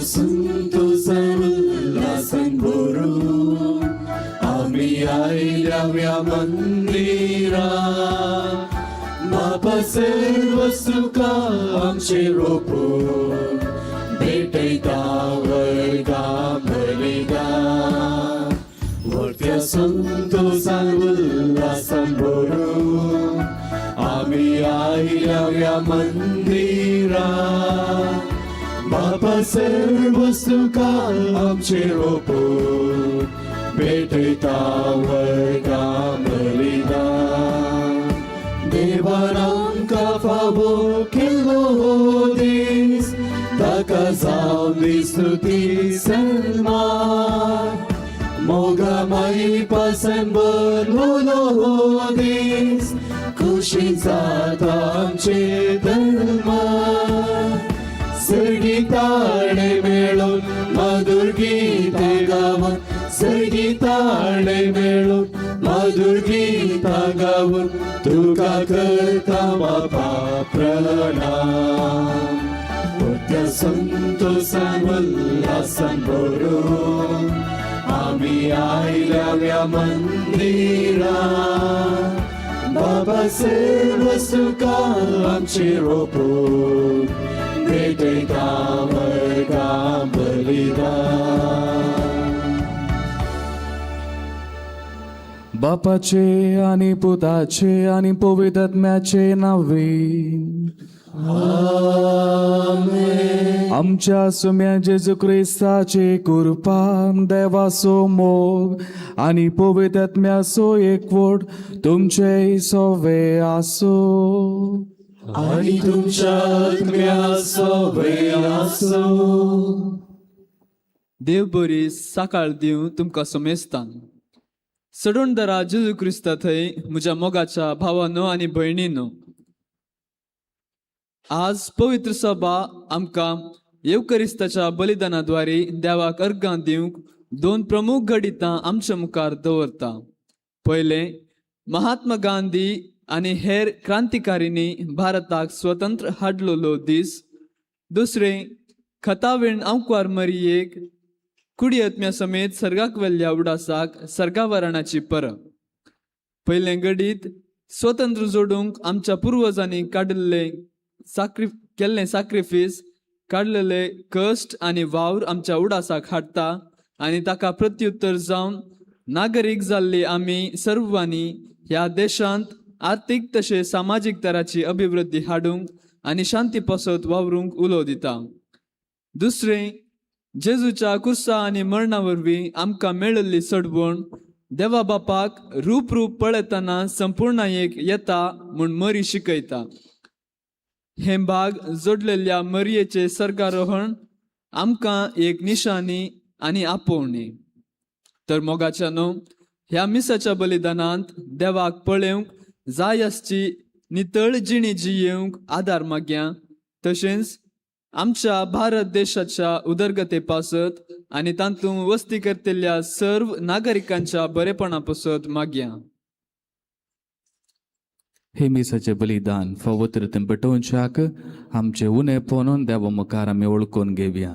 संतोषान उल्हासान भरून आमी आयल्या ह्या मंदिरा बापा सर्व सुखा आमचें रोपून भेटयता वर्गां बलिदान व्हडत्या संतोषान उल्हासान भरून आमी आयल्या ह्या मंदिरा बापा सर्व सुखा आमचें रोपून भेटयता वर्गां बलिदान देवान आमकां फावो केल्लो हो दीस ताका जावं स्तुती सन्मान मोगामाई पासन भरलेलो हो दीस खुशी जाता आमचें धर्मान सर्गीताणे मेळून मधुर गीतां गावन सर्गीताणे मेळून मधुर गीतां गावन तुका करता बापा प्रणाम मोठ्या संतोषान उल्हासान भरून आमी आयल्या ह्या मंदिरा बाबा सर्व सुखा आमचें रोपून भेटयता वर्गां बलिदान. बापाचे आनी पुताचे आनी पवित्र आत्म्याचे नांवे. आमच्या सुम्या जेजू क्रिस्ताचे कृपा, देवाचो मोग आनी पवित्र आत्म्याचो एकवट तुमचे सोवे आसो. आणि तुमच्या आत्म्या आसो. देव बरी सकाळ दिवं तुमकां समेस्तान. सडून दरा जेजू क्रिस्ता थंय म्हज्या मोगाच्या भावानो आनी भयणीनो, आज पवित्र सभा आमकां येवकरिस्ताच्या बलिदाना द्वारे देवाक अर्गां दिवंक दोन प्रमुख घडितां आमच्या मुखार दवरता. पयलें, महात्मा गांधी आनी हेर क्रांतिकारींनी भारताक स्वतंत्र हाडलेलो दीस. दुसरें, खतावेण आंकवार मरियेक कुडियत्म्या समेत सर्गाक वेल्ल्या उडासाक सर्गावरणाची परब. पयलें घडीत स्वतंत्र जोडूंक आमच्या पुर्वजांनी काडिल्लें साक्री केल्लें साक्रिफीस, काडलेले कश्ट आनी वावर आमच्या उडासाक हाडटा आनी ताका प्रत्युत्तर जावन नागरीक जाल्ली आमी सर्वांनी ह्या देशांत आर्थीक तशें सामाजीक तराची अभिवृद्धी हाडूंक आनी शांती पासत वावरूंक उलो दिता. दुसरें, जेजूच्या कुर्सा आनी मरणा वरवीं आमकां मेळिल्ली सडवण देवा बापाक रूप रूप पळयतना संपूर्णायेक येता म्हूण मरी शिकयता. हें भाग जोडलेल्या मरयेचें सर्गारोहण आमकां एक निशाणी आनी आपोवणी. तर मोगाच्या न्हू, ह्या मिसाच्या बलिदानांत देवाक पळेवंक जाय आसची नितळ जिणी जियेवंक आदार मागया. तशेंच आमच्या भारत देशाच्या उदरगते पासत आनी तातूंत वस्ती करतल्या सर्व नागरिकांच्या बरेपणा पासत मागया. हे मिसाचें बलिदान फावो रितीन पेटोवच्याक आमचें उणेपण देवा मुखार आमी वळखून घेवया.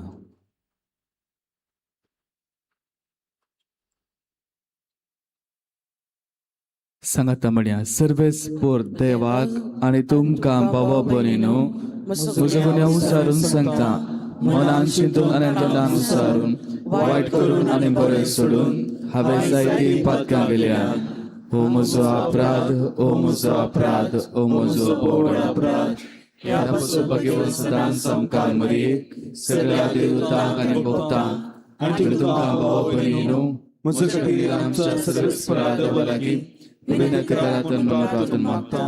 सांगाता म्हणया, सर्वेस्पोर देवाक आनी तुमकां भावा भयणीनो, म्हजो गुन्यांव उसारून सांगता. मनान चिंतून आनी तोंडान उसारून, वायट करून आनी बरें सोडून हांवें जायतीं पातकां केल्या. हो म्हजो अपराध, ओ म्हजो अपराध, ओ म्हजो व्हड अपराध. ह्या पासून भगवंत सदांच सामकार मरयेक, सगळ्या देवतांक आनी भक्तांक आनी तुमकां भावा भयणीनो, म्हजो खातीर आमच्या सर्वेस्परा देवा लागीं विनंती करात म्हणून मागता.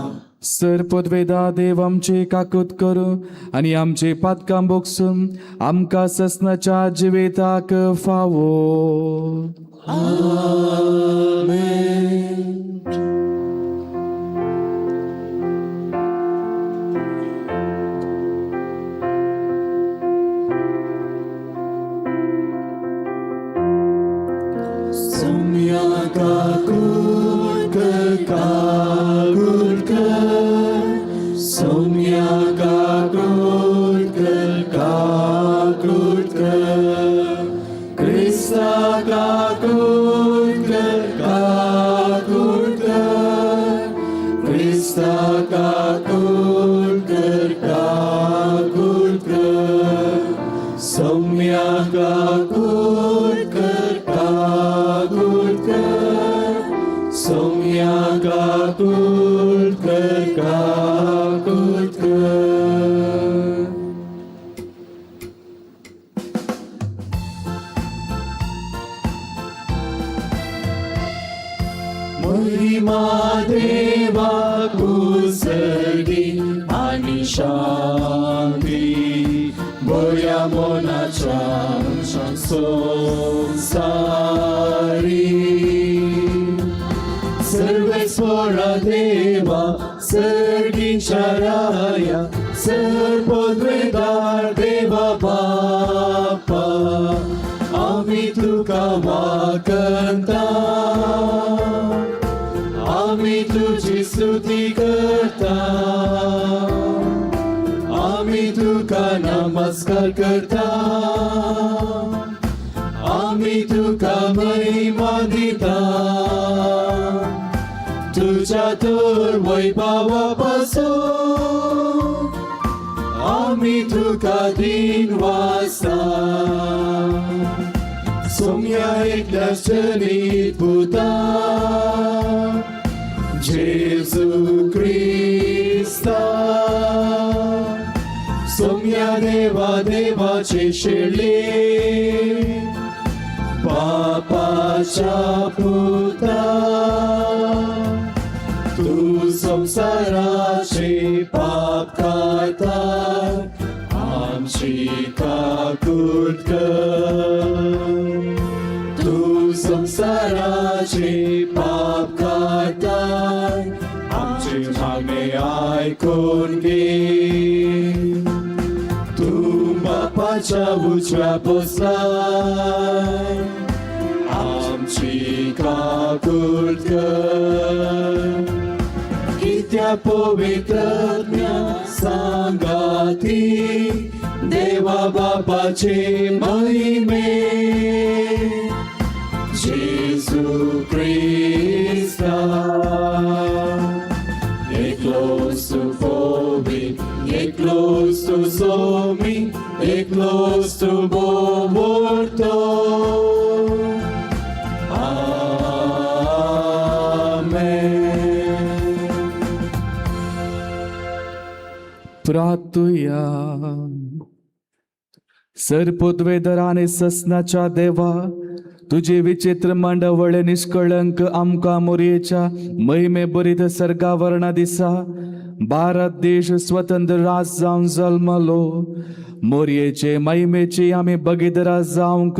सर पदवेदा देव आमचे काकूत करूं आनी आमचे पातकां बोगसून आमकां ससनाच्या जिविताक फावो. सोम्या काकूट कर, काकूट कर, सोम्या काकूट कर, काकूट कर, क्रिस्ता काकूट कर, काकूट कर, क्रिस्ता काकूट कर, काकूट कर, सोम्या काकूट कर, काकूट कर, सोम्या काकूट कर, काकूट कर. महिमा देवा कुसगी आणि शांती बऱ्या मनाच्या संसारी. सर्वेस्वरा देवा, सर्गीच्या राया, सर्वपदवेदार देवा बापा, आमी तुका वाकंता, आमी तुजी स्तुती करता, आमी तुका नमस्कार करता, आमी तुका महिमा दिता. तुझ्या तर वैभवा पासून आमी तुका दिन वासा. सोम्या एकल्या जनीत पुता जेजू क्रिस्ता सोम्या देवा देवाचे शेळी बापाच्या पुता तू संसाराचे पाप काडता आमची काकूट कर तू संसाराचे पाप काडता आमचे मागणे आयकून घे तू बापाच्या उजव्या बसलाय आमची काकूट कर कित्या पवित्रज्ञा सांगाती देवा बापाचे महिमे जेजू क्रिस्ता एकलोच तू पवित्र एकलोच तू सोमी एकलोच तू बोवरतो. आमेन. प्रार्थुया. सरपोतवेदर आनी ससनाच्या देवा, तुजी विचित्र मांडावळ निष्कळंक आमकां मोरयेच्या महिमे बरीत सर्गावर्णा दिसा भारत देश स्वतंत्र राज जावन जल्मलो. मोरयेचे महिमेची आमी बगीदरा जावंक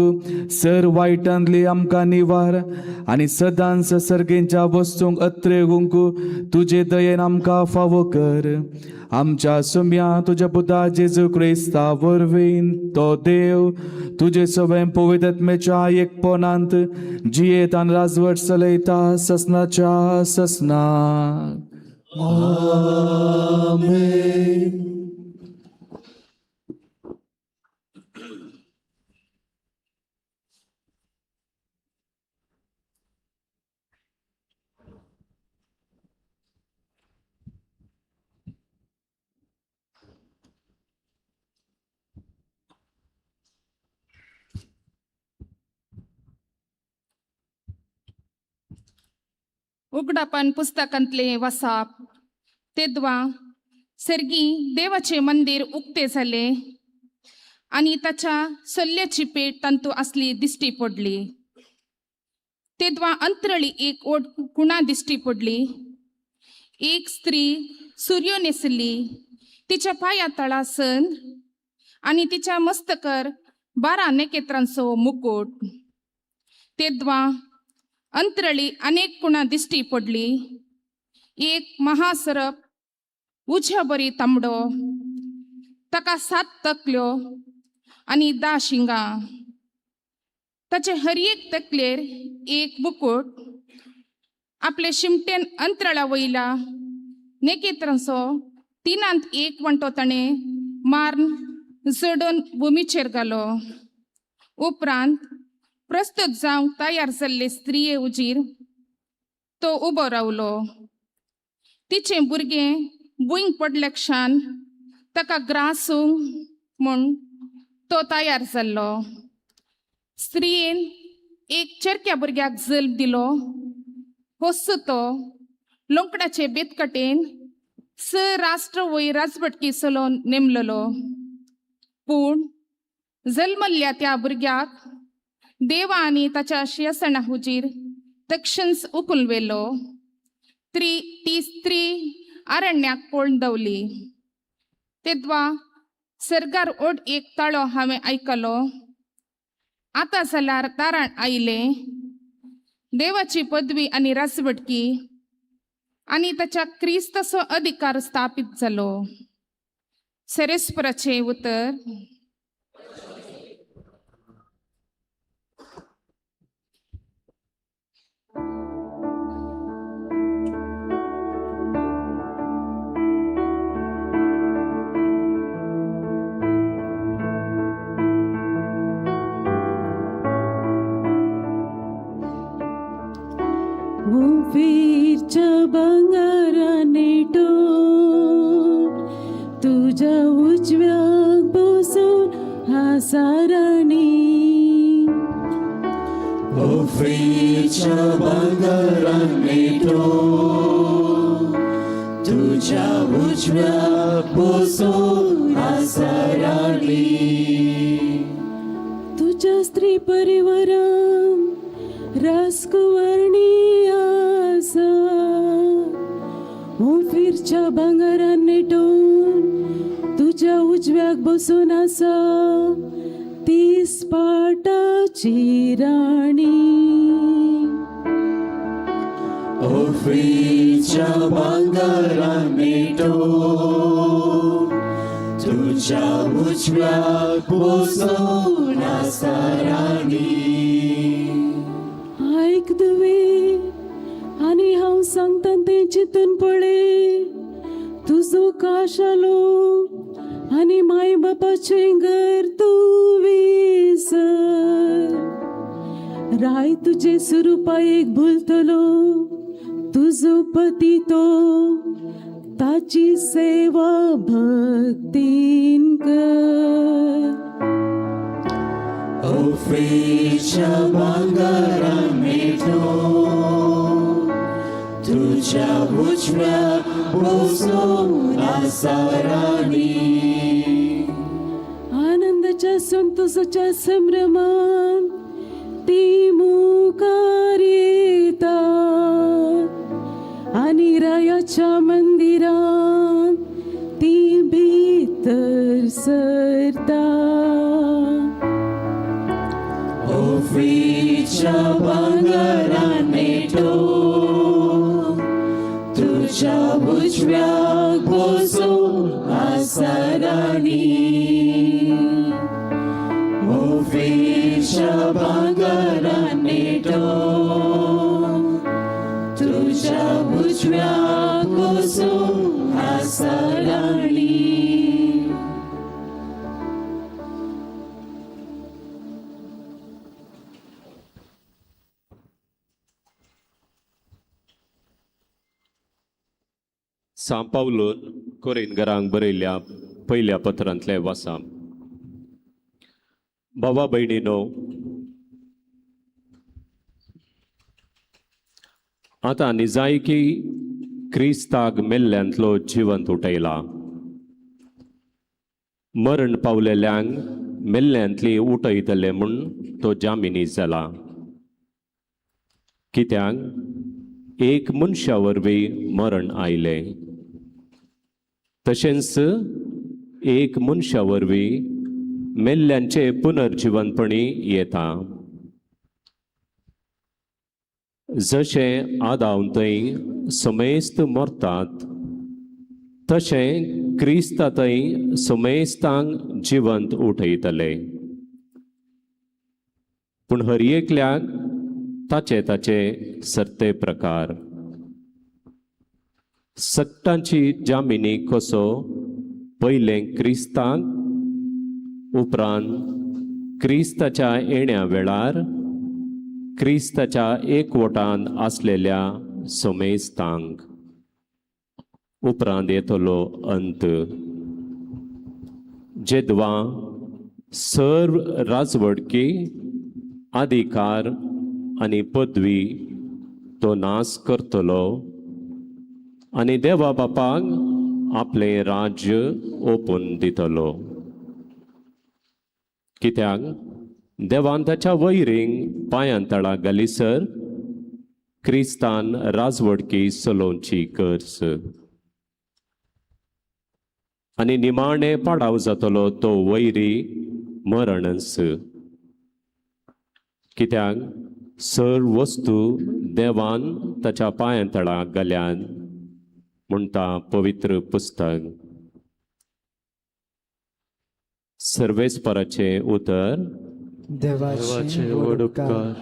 सर वायटांतली आमकां निवार आनी सदांच सर्गेंच्या वस्तूंक अत्रेगूंक तुजे दयेन आमकां फावो कर. आमच्या सुम्या तुज्या पुता जेजू क्रिस्ता वरवीं, तो देव तुजे सवय पवित्रत्मेच्या एकपणांत जियेत आनी राजवट चलयता ससनाच्या ससना. आमेन. उगडापण पुस्तकांतले वसाप. तेद्वा सर्गी देवाचे मंदिर उक्ते झाले आणि ताच्या सल्ल्याची पेट तांतू असली दिश्टी पडली. तेद्वा अंतरळी एक ओट कुणा दिश्टी पडली. एक स्त्री सूर्य नेसली, तिच्या पाया तळा सन आणि तिच्या मस्तकर 12 नखेत्रांचो मुकुट. तेद्वा अंतरळी अनेक कुणा दिश्टी पडली. एक महासरप उज्या बरी तांबडो, ताका 7 तकल्यो आनी 10 शिंगां. ताचे हर एक तकलेर एक मुकुट. आपले शिमटेन अंतराळा वयल्या नेकेत्रांचो 1/3 वंटो ताणें मारून जडोवन भुमीचेर घालो. उपरांत प्रस्तुत जावंक तयार जाल्ले स्त्रिये उजीर तो उबो रावलो. तिचें भुरगें भुंयक पडले क्षण ताका ग्रासूंक म्हूण तो तयार जाल्लो. स्त्रियेन एक चेरक्या भुरग्याक जल्म दिलो. होस्सो तो लोंकडाचे बेतकटेन स राष्ट्र वयर राजवटकी चलोवन नेमलेलो. पूण जल्मल्ल्या त्या भुरग्याक देवा आनी ताच्या शिंयासना हुजीर तक्षणच उखून व्हेलो. ती स्त्री अरण्याक पळून दवली. तेद्वा सर्गार ओड एक ताळो हांवें आयकलो. आतां जाल्यार तारण आयलें. देवाची पदवी आनी राजवटकी आनी ताच्या क्रिस्ताचो अधिकार स्थापीत जालो. सरेस्पराचें उतर. उफीरच्या भांगराने टोल तुझ्या उजव्याक बसून हासाराणी. ओफीच्या भांगरान नेटोवन तुज्या उजव्या बसून आसा राणी. तुज्या स्त्री परिवारान राजकुवर्णी आसा, ओफिरच्या भांगरान नेटोवन तुज्या उजव्याक बसून आसा ती स्पाटाची राणी. ओफीच्या भांगरान नेटोवन तुज्या उजव्याक बसून आसा राणी. आयक दुवे आनी हांव सांगता तें चिंतून पळय, तुजो काशालो आनी माय बापाचें घर तूं विसर. राय तुजे सुरुपायेक भुलतलो तुजो पती तो, ताची सेवा भक्तीन कर. ओफीच्या भांगरान नेटोवन तुज्या उजव्या बसून आसा राणी. आनंदाच्या संतोषाच्या संभ्रमान ती मुखार येता आनी रायाच्या मंदिरान ती भितर सरता. ओफीच्या भांगरान नेटोवन तुज्या उजव्याक बसून आसा राणी. ओफीच्या भांगरान नेटोवन तुज्या उजव्याक बसून आसा राणी. सांपावलून कोरिनगरांक बरयल्ल्या पयल्या पत्रांतले वासाम. भावा भयणीनो, आतां निजायकी क्रिस्ताक मेल्ल्यांतलो जिवंत उठयला. मरण पावलेल्यांक मेल्ल्यांतली उठयतले म्हूण तो जामिनी जाला. कित्याक एक मनशा वरवीं मरण आयलें, तशेंच एक मनशा वरवीं मेल्ल्यांचे पुनर्जिवनपणी येता. जशें आदाव थंय समेस्त मरतात, तशें क्रिस्ता थंय समेस्तांक जिवंत उठयतले. पूण हर एकल्याक ताचे ताचे सर्ते प्रकार. सट्टांची जामिनी कसो पयलें क्रिस्तांक, उपरांत क्रिस्ताच्या येण्या वेळार क्रिस्ताच्या एकवटान आसलेल्या समेस्तांक. उपरांत येतलो अंत, जेदवा सर्व राजवडकी अधिकार आनी पदवी तो नाश करतलो आनी देवा बापाक आपलें राज्य ओपून दितलो. कित्याक देवान ताच्या वैरींक पांयां तळा घालीसर क्रिस्तान राजवडकी चलोवची कर्स. आनी निमाणें पाडाव जातलो तो वैरी मरणच. कित्याक सर्व वस्तू देवान ताच्या पांयां तळा घाल्यान म्हणटा पवित्र पुस्तक. सर्वेस्पराचें उतर. देवाचे व्हड उपकार.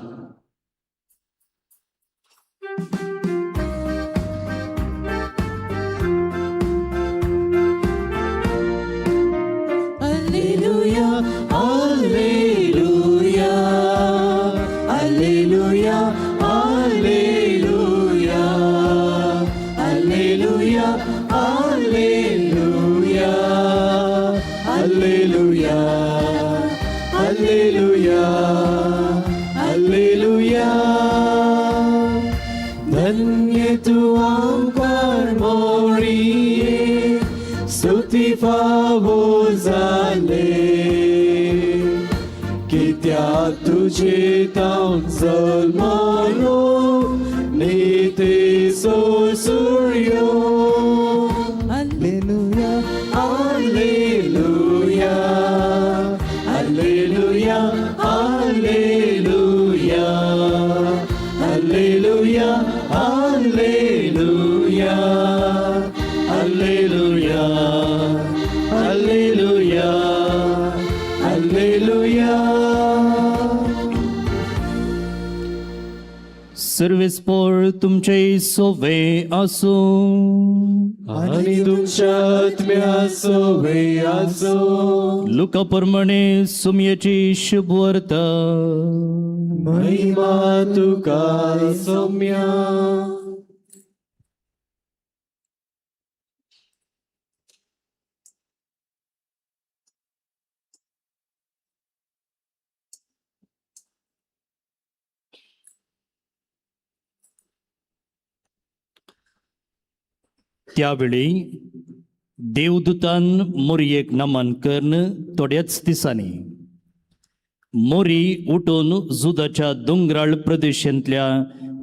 Alleluia, Alleluia, Alleluia, Alleluia, Alleluia, Alleluia, Alleluia, Alleluia, Alleluia. फावो जाले कित्याक तुजे तावन जल्मलो नितीचो सुर्यो. Alleluia, Alleluia, Alleluia, Alleluia, Alleluia, Alleluia, Alleluia, Alleluia, Alleluia. सर्वेस्पोर तुमचे सोवे आसूं. आनी तुमच्या आत्म्या सोवे आसो. लुका प्रमाणे सुमयेची शुभ वार्ता. महिमा तुका सौम्या. त्यावेळी देवदूतान मोरयेक नमन करून थोड्याच दिसांनी मोरी उठून जुदाच्या दोंगराळ प्रदेशांतल्या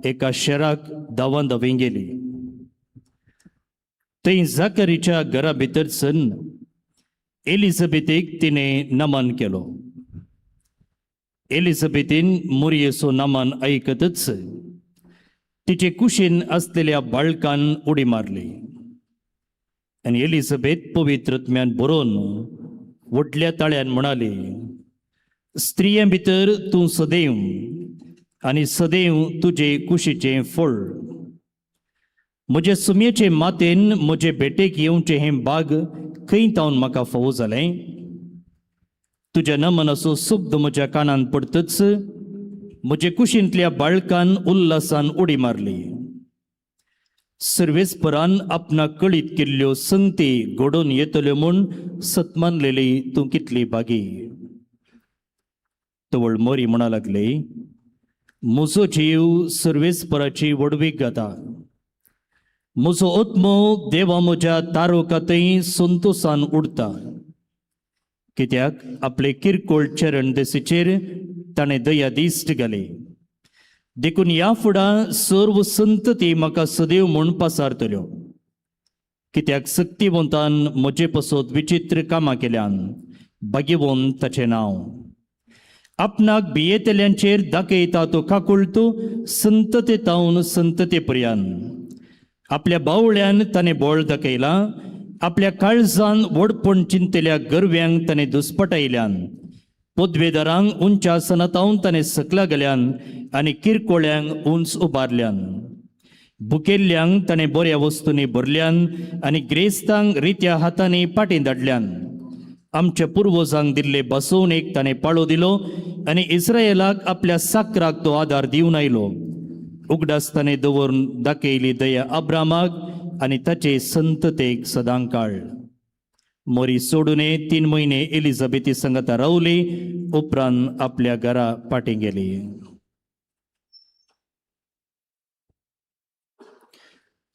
एका शहराक धांवन धांवी गेली. थंय जाकरीच्या घरा भितर सन एलिझाबेथीक तिणें नमन केलो. एलिझाबेथीन मोरयेचो नमन आयकतच तिचे कुशीन आसलेल्या बाळकान उडी मारली आनी एलिझाबेथ पवित्रत्म्यान बरोवन व्हडल्या ताळ्यान म्हणाली, स्त्रियां भितर तूं सदैव आनी सदैव तुजे कुशीचें फळ. म्हजे सुमयेचे मातेन म्हजे भेटेक येवचें हें बाग खंय तावन म्हाका फावो जालें? तुज्या नमनाचो शब्द म्हज्या कानान पडतच म्हजे कुशींतल्या बाळकान उल्हासान उडी मारली. सर्वेस्परान आपणाक कळीत केल्ल्यो संगती घडोवन येतल्यो म्हूण सतमानलेली तूं कितली बागी. तवळ मोरी म्हणा लागली, म्हजो जीव सर्वेस्पराची व्हडवीक गाता. म्हजो आत्मो देवा म्हज्या तारोकातय संतोसान उडता. कित्याक आपले किरकोळ चरण दशीचेर ताणें दया दिश्ट घाली. देखून ह्या फुडां सर्व संतती म्हाका सदैव म्हूण पासारतल्यो. कित्याक सक्तिवंतान म्हजे पसत विचित्र कामां केल्यान भाग्यवंत ताचें नांव. आपणाक भियेतल्यांचेर दाखयता तो काकुळटो संतते तावन संतते पर्यंत. आपल्या बावळ्यान ताणें बळ दाखयलां. आपल्या काळजान व्हडपण चिंतल्या गरव्यांक ताणें दुस्पटायल्यान. पदवेदारांक उंच आसनातावन ताणें सकला गेल्यान आनी किरकोळ्यांक उंच उबारल्यान. भुकेल्ल्यांक ताणें बऱ्या वस्तूंनी भरल्यान आनी ग्रेस्तांक रित्या हातांनी पाटीं धाडल्यान. आमच्या पुर्वजांक दिल्ले बसवणेक ताणें पाळो दिलो आनी इस्रायलाक आपल्या साकराक तो आदार दिवन आयलो. उगडास ताणें दवरून दाखयली दया अब्रामाक आनी ताचे संततेक सदांकाळ. मोरी सोडून 3 म्हयने एलिझाबेथी संगता रावली. उपरांत आपल्या घरा फाटीं गेली.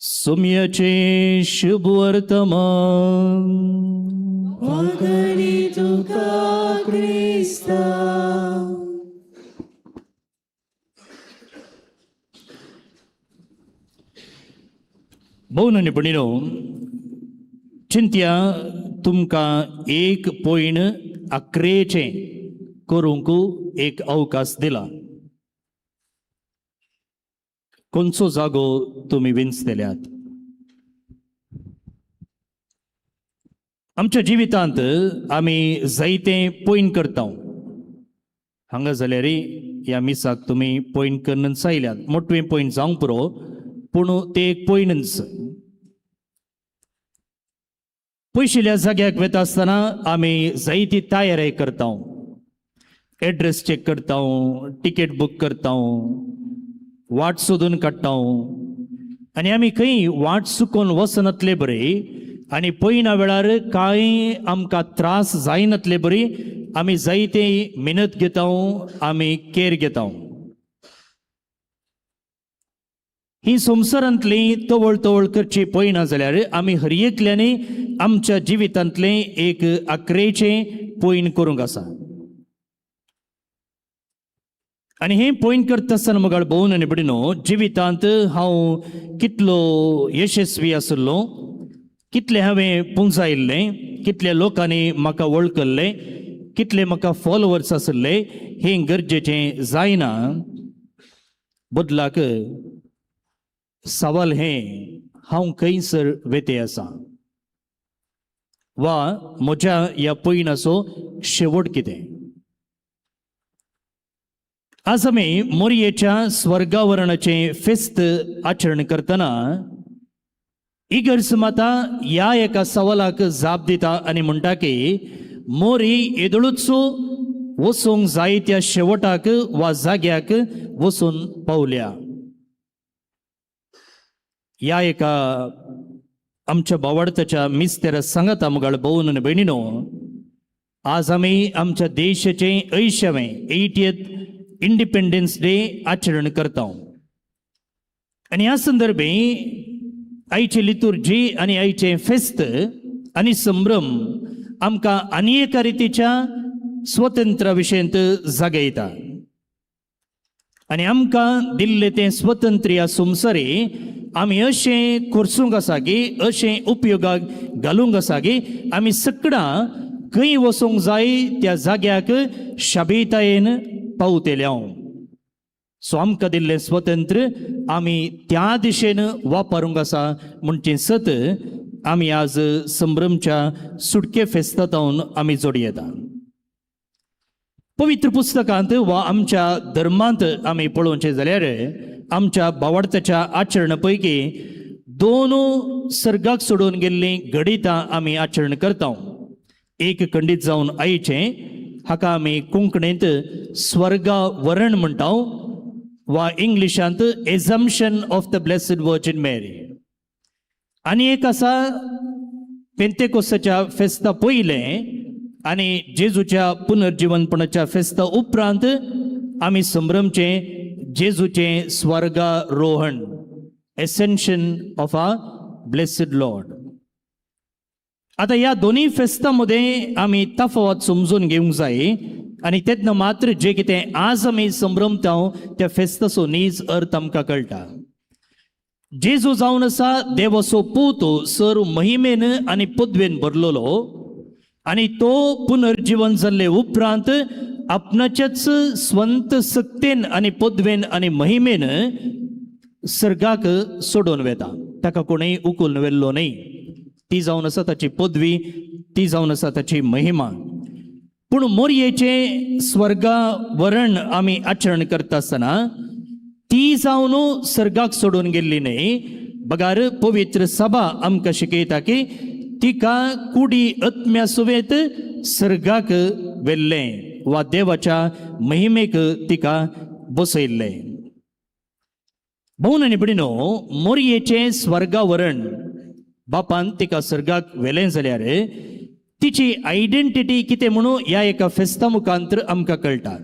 सुमयाचें शुभ वर्तमान. वागणी तुका क्रिस्ता. भोवन आनी भयणीनो, चिंत्या तुमकां एक पॉयंट आकरेचें करूंक एक अवकाश दिला. खंयचो जागो तुमी विंचतल्यात? आमच्या जिवितांत आमी जायते पॉयंट करता. हांगा जाल्यार ह्या मिसाक तुमी पॉयंट करून आयल्यात. मोटवें पॉयंट जावंक पुरो, पूण ते एक पॉयंटच. पयशिल्ल्या जाग्याक वता आसतना आमी जायती तयारी करता. एड्रेस चॅक करता, टिकेट बूक करता, वाट सोदून काडटा आनी आमी खंय वाट चुकोवन वचनातले बरी आनी पयना वेळार कांय आमकां त्रास जायनातले बरी आमी जायते मेहनत घेता, आमी केर घेता. ही संवसारांतली तवळ तवळ करची पळयना जाल्यार आमी हर एकल्यांनी आमच्या जिवितांतलें एक आकरेचें पयन करूंक आसा. आनी हें पयन करता आसतना मुखार भोवन आनी भयणीनो, जिवितांत हांव कितलो यशस्वी आशिल्लो, कितलें हांवें पुंजायल्लें, कितल्या लोकांनी म्हाका वळखल्लें, कितले म्हाका फॉलोवर्स आशिल्ले, हें गरजेचें जायना. बदलाक सवाल हें, हांव खंयसर वेते आसा वा म्हज्या ह्या पयणाचो शेवट कितें. आज आमी मोरयेच्या स्वर्गावरणाचें फेस्त आचरण करतना इगर्ज माता ह्या एका सवालाक जाप दिता आनी म्हणटा की मोरी येदोळूच वचूंक जाय त्या शेवटाक वा जाग्याक वचून पावल्या. ह्या एका आमच्या बावडताच्या मिस्तेरा सांगाता मुगाळ भोवन आनी भयणीनो, आज आमी आमच्या देशाचें अंयशावें 80th independence day आचरण करता. आनी ह्या संदर्भे आयची लितुर्जी आनी आयचें फेस्त आनी संभ्रम आमकां आनी एका रितीच्या स्वतंत्रा विशयंत जागयता आनी आमकां दिल्लें तें स्वतंत्र संवसारी आमी अशें खर्चूंक आसा की, अशें उपयोगाक घालूंक आसा की आमी सकडां खंय वचूंक जाय त्या जाग्याक शाबीतायेन पावतले हांव. सो आमकां दिल्लें स्वतंत्र आमी त्या दिशेन वापरूंक आसा म्हणचें सत आमी आज संभ्रमच्या सुटके फेस्तांत आमी जोडयेता. पवित्र पुस्तकांत वा आमच्या धर्मांत आमी पळोवचें जाल्यार आमच्या बावडताच्या आचरणा पैकी दोन सर्गाक सोडून गेल्लीं घडितां आमी आचरण करता. एक खंडीत जावन आयचें, हाका आमी कोंकणींत स्वर्गावरण म्हणटा वा इंग्लिशांत Assumption of the Blessed Virgin Mary. आनी एक आसा पेंतेकोसाच्या फेस्ता पयलें आनी जेजूच्या पुनर्जिवनपणाच्या फेस्ता उपरांत आमी संभ्रमचें जेजूचें स्वर्गारोहण, Ascension of our Blessed Lord. आतां ह्या दोनूय फेस्तां मदें आमी तफावत समजून घेवंक जाय आनी तेन्ना मात्र जे कितें आज आमी संभ्रमता त्या फेस्ताचो नीज अर्थ आमकां कळटा. जेजू जावन आसा देवाचो पूत, सर महिमेन आनी पदवेन भरलेलो आनी तो पुनर्जिवन जाल्ले उपरांत आपणाच्याच स्वंत सक्तेन आनी पदवेन आनी महिमेन सर्गाक सोडून वेता. ताका कोणूय उखलून व्हेल्लो न्हय. ती जावन आसा ताची पदवी, ती जावन आसा ताची महिमा. पूण मोरयेचें स्वर्गावरण आमी आचरण करता आसतना ती जावन सर्गाक सोडून गेल्ली न्हय, बगार पवित्र सभा आमकां शिकयता की तिका कुडी आत्म्या सुवेत सर्गाक व्हेल्लें वा देवाच्या महिमेक तिका बसयल्लें. भोवन आनी भयणीनो, मोरयेचें स्वर्गावरण बापान तिका सर्गाक व्हेलें जाल्यार तिची आयडेंटिटी कितें म्हणून ह्या एका फेस्ता मुखांतर आमकां कळटा.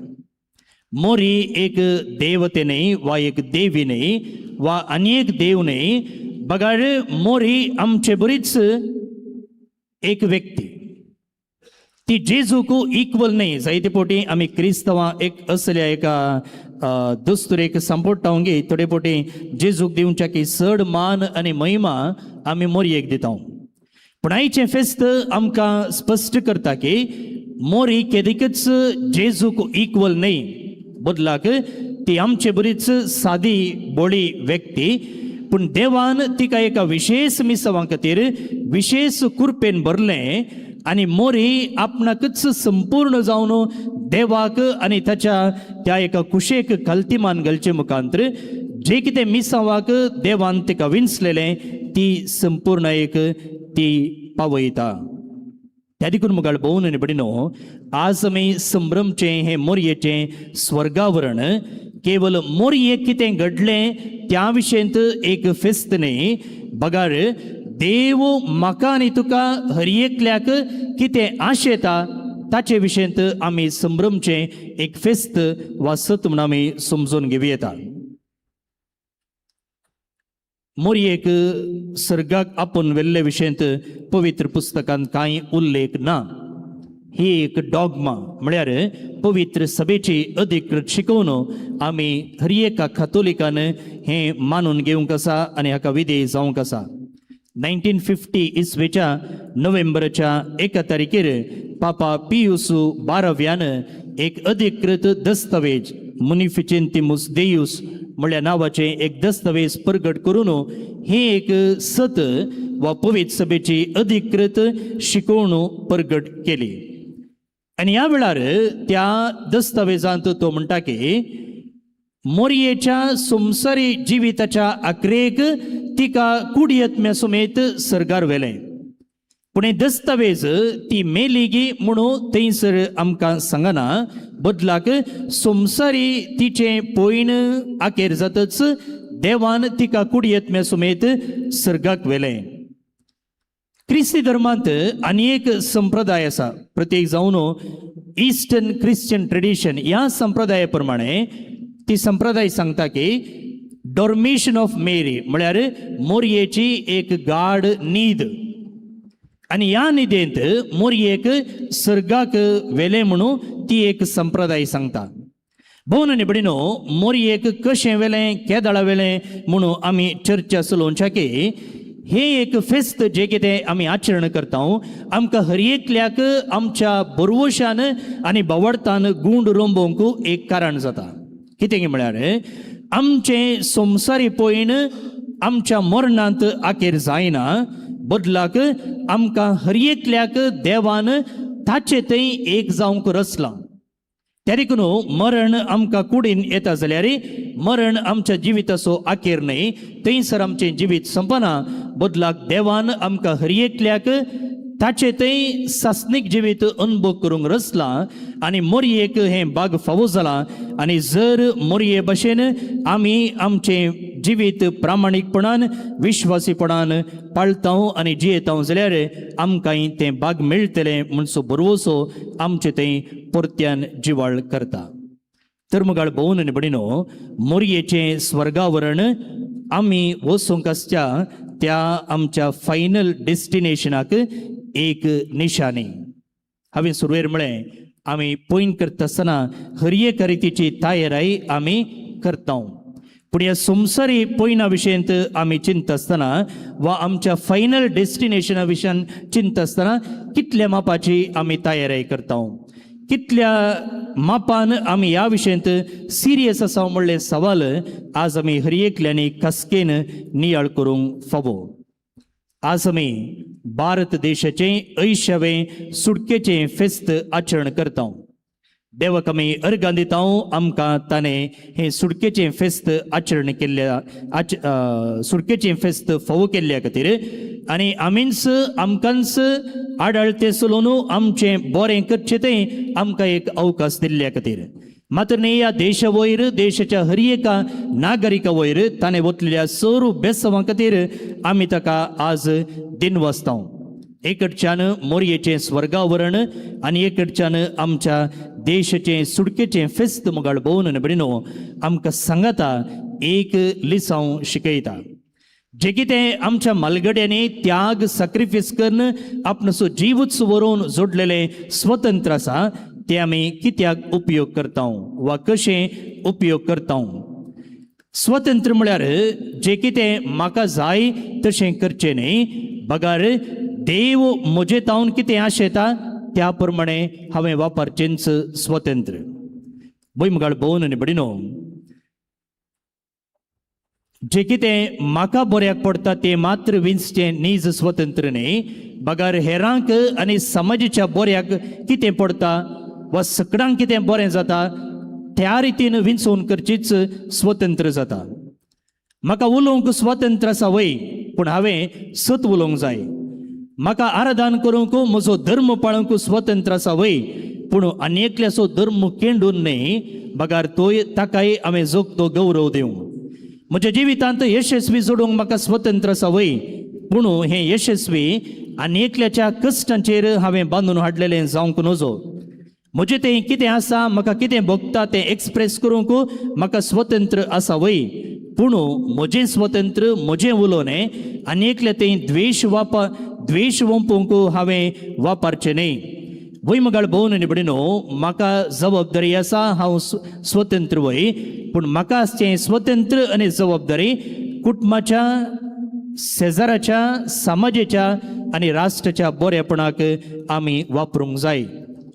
मोरी एक देवते न्हय वा एक देवी न्हय वा आनी एक देव न्हय, बगार मोरी आमचे बरीच एक व्यक्ती. ती जेजूक इक्वल न्हय. जायते फावटी आमी क्रिस्तवां एक असल्या एका दस्तुरेक सांपोडटा गे, थोडे फावटी जेजूक दिवच्या की चड मान आनी महिमा आमी मोरयेक दिता. पूण आयचें फेस्त आमकां स्पश्ट करता की मोरी केदिकच जेजूक इक्वल न्हय, बदलाक ती आमचे बरीच सादी बोळी व्यक्ती. पूण देवान तिका एका विशेश मिसांवा खातीर विशेश कुरपेन भरलें आनी मोरी आपणाकच संपूर्ण जावन देवाक आनी ताच्या त्या एका कुशेक कल्तिमान घालचे मुखांतर जे कितें मिसांवाक देवान तिका विंचलेलें ती संपूर्ण एक ती पावयता. त्या देखून मुखार भोवन आनी भयणीनो, आज आमी संभ्रमचें हें मोरयेचें स्वर्गावरण केवल मोरयेक कितें घडलें त्या विशयंत एक फेस्त न्हय, बगार देव म्हाका आनी तुका हर एकल्याक कितें आशेता ताचे विशयंत आमी संभ्रमचें एक फेस्त वा सत म्हूण आमी समजून घेवं येता. मोरयेक सर्गाक आपोवन व्हेल्ले विशयंत पवित्र पुस्तकांत कांय उल्लेख ना. ही एक डॉगमा म्हळ्यार पवित्र सभेची अधिकृत शिकोवन आमी हर एका खातोलिकान हें मानून घेवंक आसा आनी हाका विधेय जावंक आसा. 1950 इसवेच्या नोव्हेंबराच्या 1 तारखेर पापा पियूस बाराव्यान एक अधिकृत दस्तावेज मुनिफिचेंतिमुस देयूस म्हळ्या नांवाचें एक दस्तावेज प्रगट करून हें एक सत वा पवित्र सभेची अधिकृत शिकोवणू प्रगट केली. आनी ह्या वेळार त्या दस्तावेजांत तो म्हणटा की मोरयेच्या संवसारी जिविताच्या आखरेक तिका कुडयत्म्या समेत सर्गार व्हेलें. पूण हे दस्तावेज ती मेली म्हणून थंयसर आमकां सांगना, बदलाक संवसारी तिचें पयण आखेर जातच देवान तिका कुडयत्म्या समेत सर्गाक व्हेलें. क्रिस्ती धर्मांत आनी एक संप्रदाय आसा, प्रत्येक जावन इस्टर्न क्रिश्चन ट्रेडिशन. ह्या संप्रदाया प्रमाणे ती संप्रदाय सांगता की डॉर्मिशन ऑफ मेरी म्हळ्यार मोरयेची एक गाढ न्हीद आनी ह्या न्हिदेंत मोरयेक सर्गाक व्हेलें म्हणून ती एक संप्रदाय सांगता. भोवन आनी भयणीनो, मोरयेक कशें व्हेलें, केदळा व्हेलें म्हणून आमी चर्चा चलोवच्या की हें एक फेस्त जें कितें आमी आचरण करता, आमकां हर एकल्याक आमच्या बरवशान आनी बावडतान गूंड रोंबोवंक एक कारण जाता. कितें म्हळ्यार आमचें संवसारी पयण आमच्या मरणांत आखेर जायना, बदलाक आमकां हर एकल्याक देवान ताचे थंय एक जावंक रचलां. त्या देखून मरण आमकां कुडीन येता जाल्यार मरण आमच्या जिविताचो आखेर न्हय, थंयसर आमचें जिवीत संपना. बदलाक देवान आमकां हर एकल्याक ताचे थंय सासणीक जिवीत अनुभव करूंक रचलां आनी मोरयेक हें बाग फावो जालां. आनी जर मोरये भशेन आमी आमचें जिवीत प्रामाणीकपणान विश्वासीपणान पाळता आनी जियेता जाल्यार आमकांय तें बाग मेळटलें म्हणचो भरवसो आमचे थंय परत्यान जिवाळ करता. तर मुगाळ भोवन आनी भयणीनो, मोरयेचें स्वर्गावरण आमी वचूंक आसच्या त्या आमच्या फायनल डेस्टिनेशनाक एक निशाणी. हांवें सुरवेर म्हळें, आमी पयन करता आसतना हर एक रितीची तयाराय आमी करता, पूण ह्या संवसारी पयना विशयंत आमी चिंतता आसतना वा आमच्या फायनल डेस्टिनेशना विशयान चिंतता आसतना कितल्या मापाची आमी तयाराय करता, कितल्या मापान आमी ह्या विशयंत सिरियस आसा म्हणलें सवाल आज आमी हर एकल्यांनी खासकेन नियाळ करूंक फावो. आज आमी भारत देशाचें 80वें सुटकेचें फेस्त आचरण करता. देवाक आमी अर्गां दिता, आमकां ताणें हें सुटकेचें फेस्त आचरण केल्ल्या आच सुटकेचें फेस्त फावो केल्ल्या खातीर आनी आमीच आमकांच आडाळते चलोवन आमचें बरें करचें तें आमकां एक अवकाश दिल्ल्या खातीर. मात्र न्ही, ह्या देशा वयर, देशाच्या हर एका नागरिका वयर ताणें वतलेल्या सर्व बेसवां खातीर आमी ताका आज दिनवासता. एकडच्यान मोरयेचें स्वर्गावरण आनी एकडच्यान आमच्या देशाचें सुटकेचें फेस्त मुगाळ भोवन आनी भयणीनो, आमकां सांगाता एक लिसांव शिकयता. जे कितें आमच्या मालगड्यांनी त्याग सॅक्रिफायस करून आपणाचो जीवच व्हरून जोडलेलें स्वतंत्र आसा, तें आमी कित्याक उपयोग करता वा कशें उपयोग करता? स्वतंत्र म्हळ्यार जें कितें म्हाका जाय तशें करचें न्ही, बगार देव म्हजे तावन कितें आशेता त्या प्रमाणे हांवें वापरचेंच स्वतंत्र. भुंयमुगाळ भोवन आनी भयणीनो, जे कितें म्हाका बऱ्याक पडटा तें मात्र विंचचें नीज स्वतंत्र न्ही, बगार हेरांक आनी समाजाच्या बऱ्याक कितें पडटा वा सकडांक कितें बरें जाता त्या रितीन विंचोवन करचीच स्वतंत्र जाता. म्हाका उलोवंक स्वतंत्र आसा वय, पूण हांवें सत उलोवंक जाय. म्हाका आराधन करूंक, म्हजो धर्म पाळूंक स्वतंत्र आसा वय, पूण आनी एकल्याचो धर्म केंडून न्ही, बगार तोय ताकाय हांवें जोगतो गौरव दिवंक. म्हज्या जिवितांत यशस्वी जोडूंक म्हाका स्वतंत्र आसा वय, पूण हें यशस्वी आनी एकल्याच्या कश्टांचेर हांवें बांदून हाडलेलें जावंक नजो. म्हजें तें कितें आसा, म्हाका कितें भोगता तें एक्सप्रेस करूंक म्हाका स्वतंत्र आसा वय, पूण म्हजें स्वतंत्र म्हजें उलोवणें आनी एकलें तें द्वेश वापर द्वेश वंपूंक हांवें वापरचें न्ही. वय मगाळ भोवन आनी भयणीनो, म्हाका जबाबदारी आसा, हांव स्वतंत्र वय, पूण म्हाका आसचें स्वतंत्र आनी जबाबदारी कुटुंबाच्या, शेजाराच्या, समाजाच्या आनी राष्ट्राच्या बरेपणाक आमी वापरूंक जाय.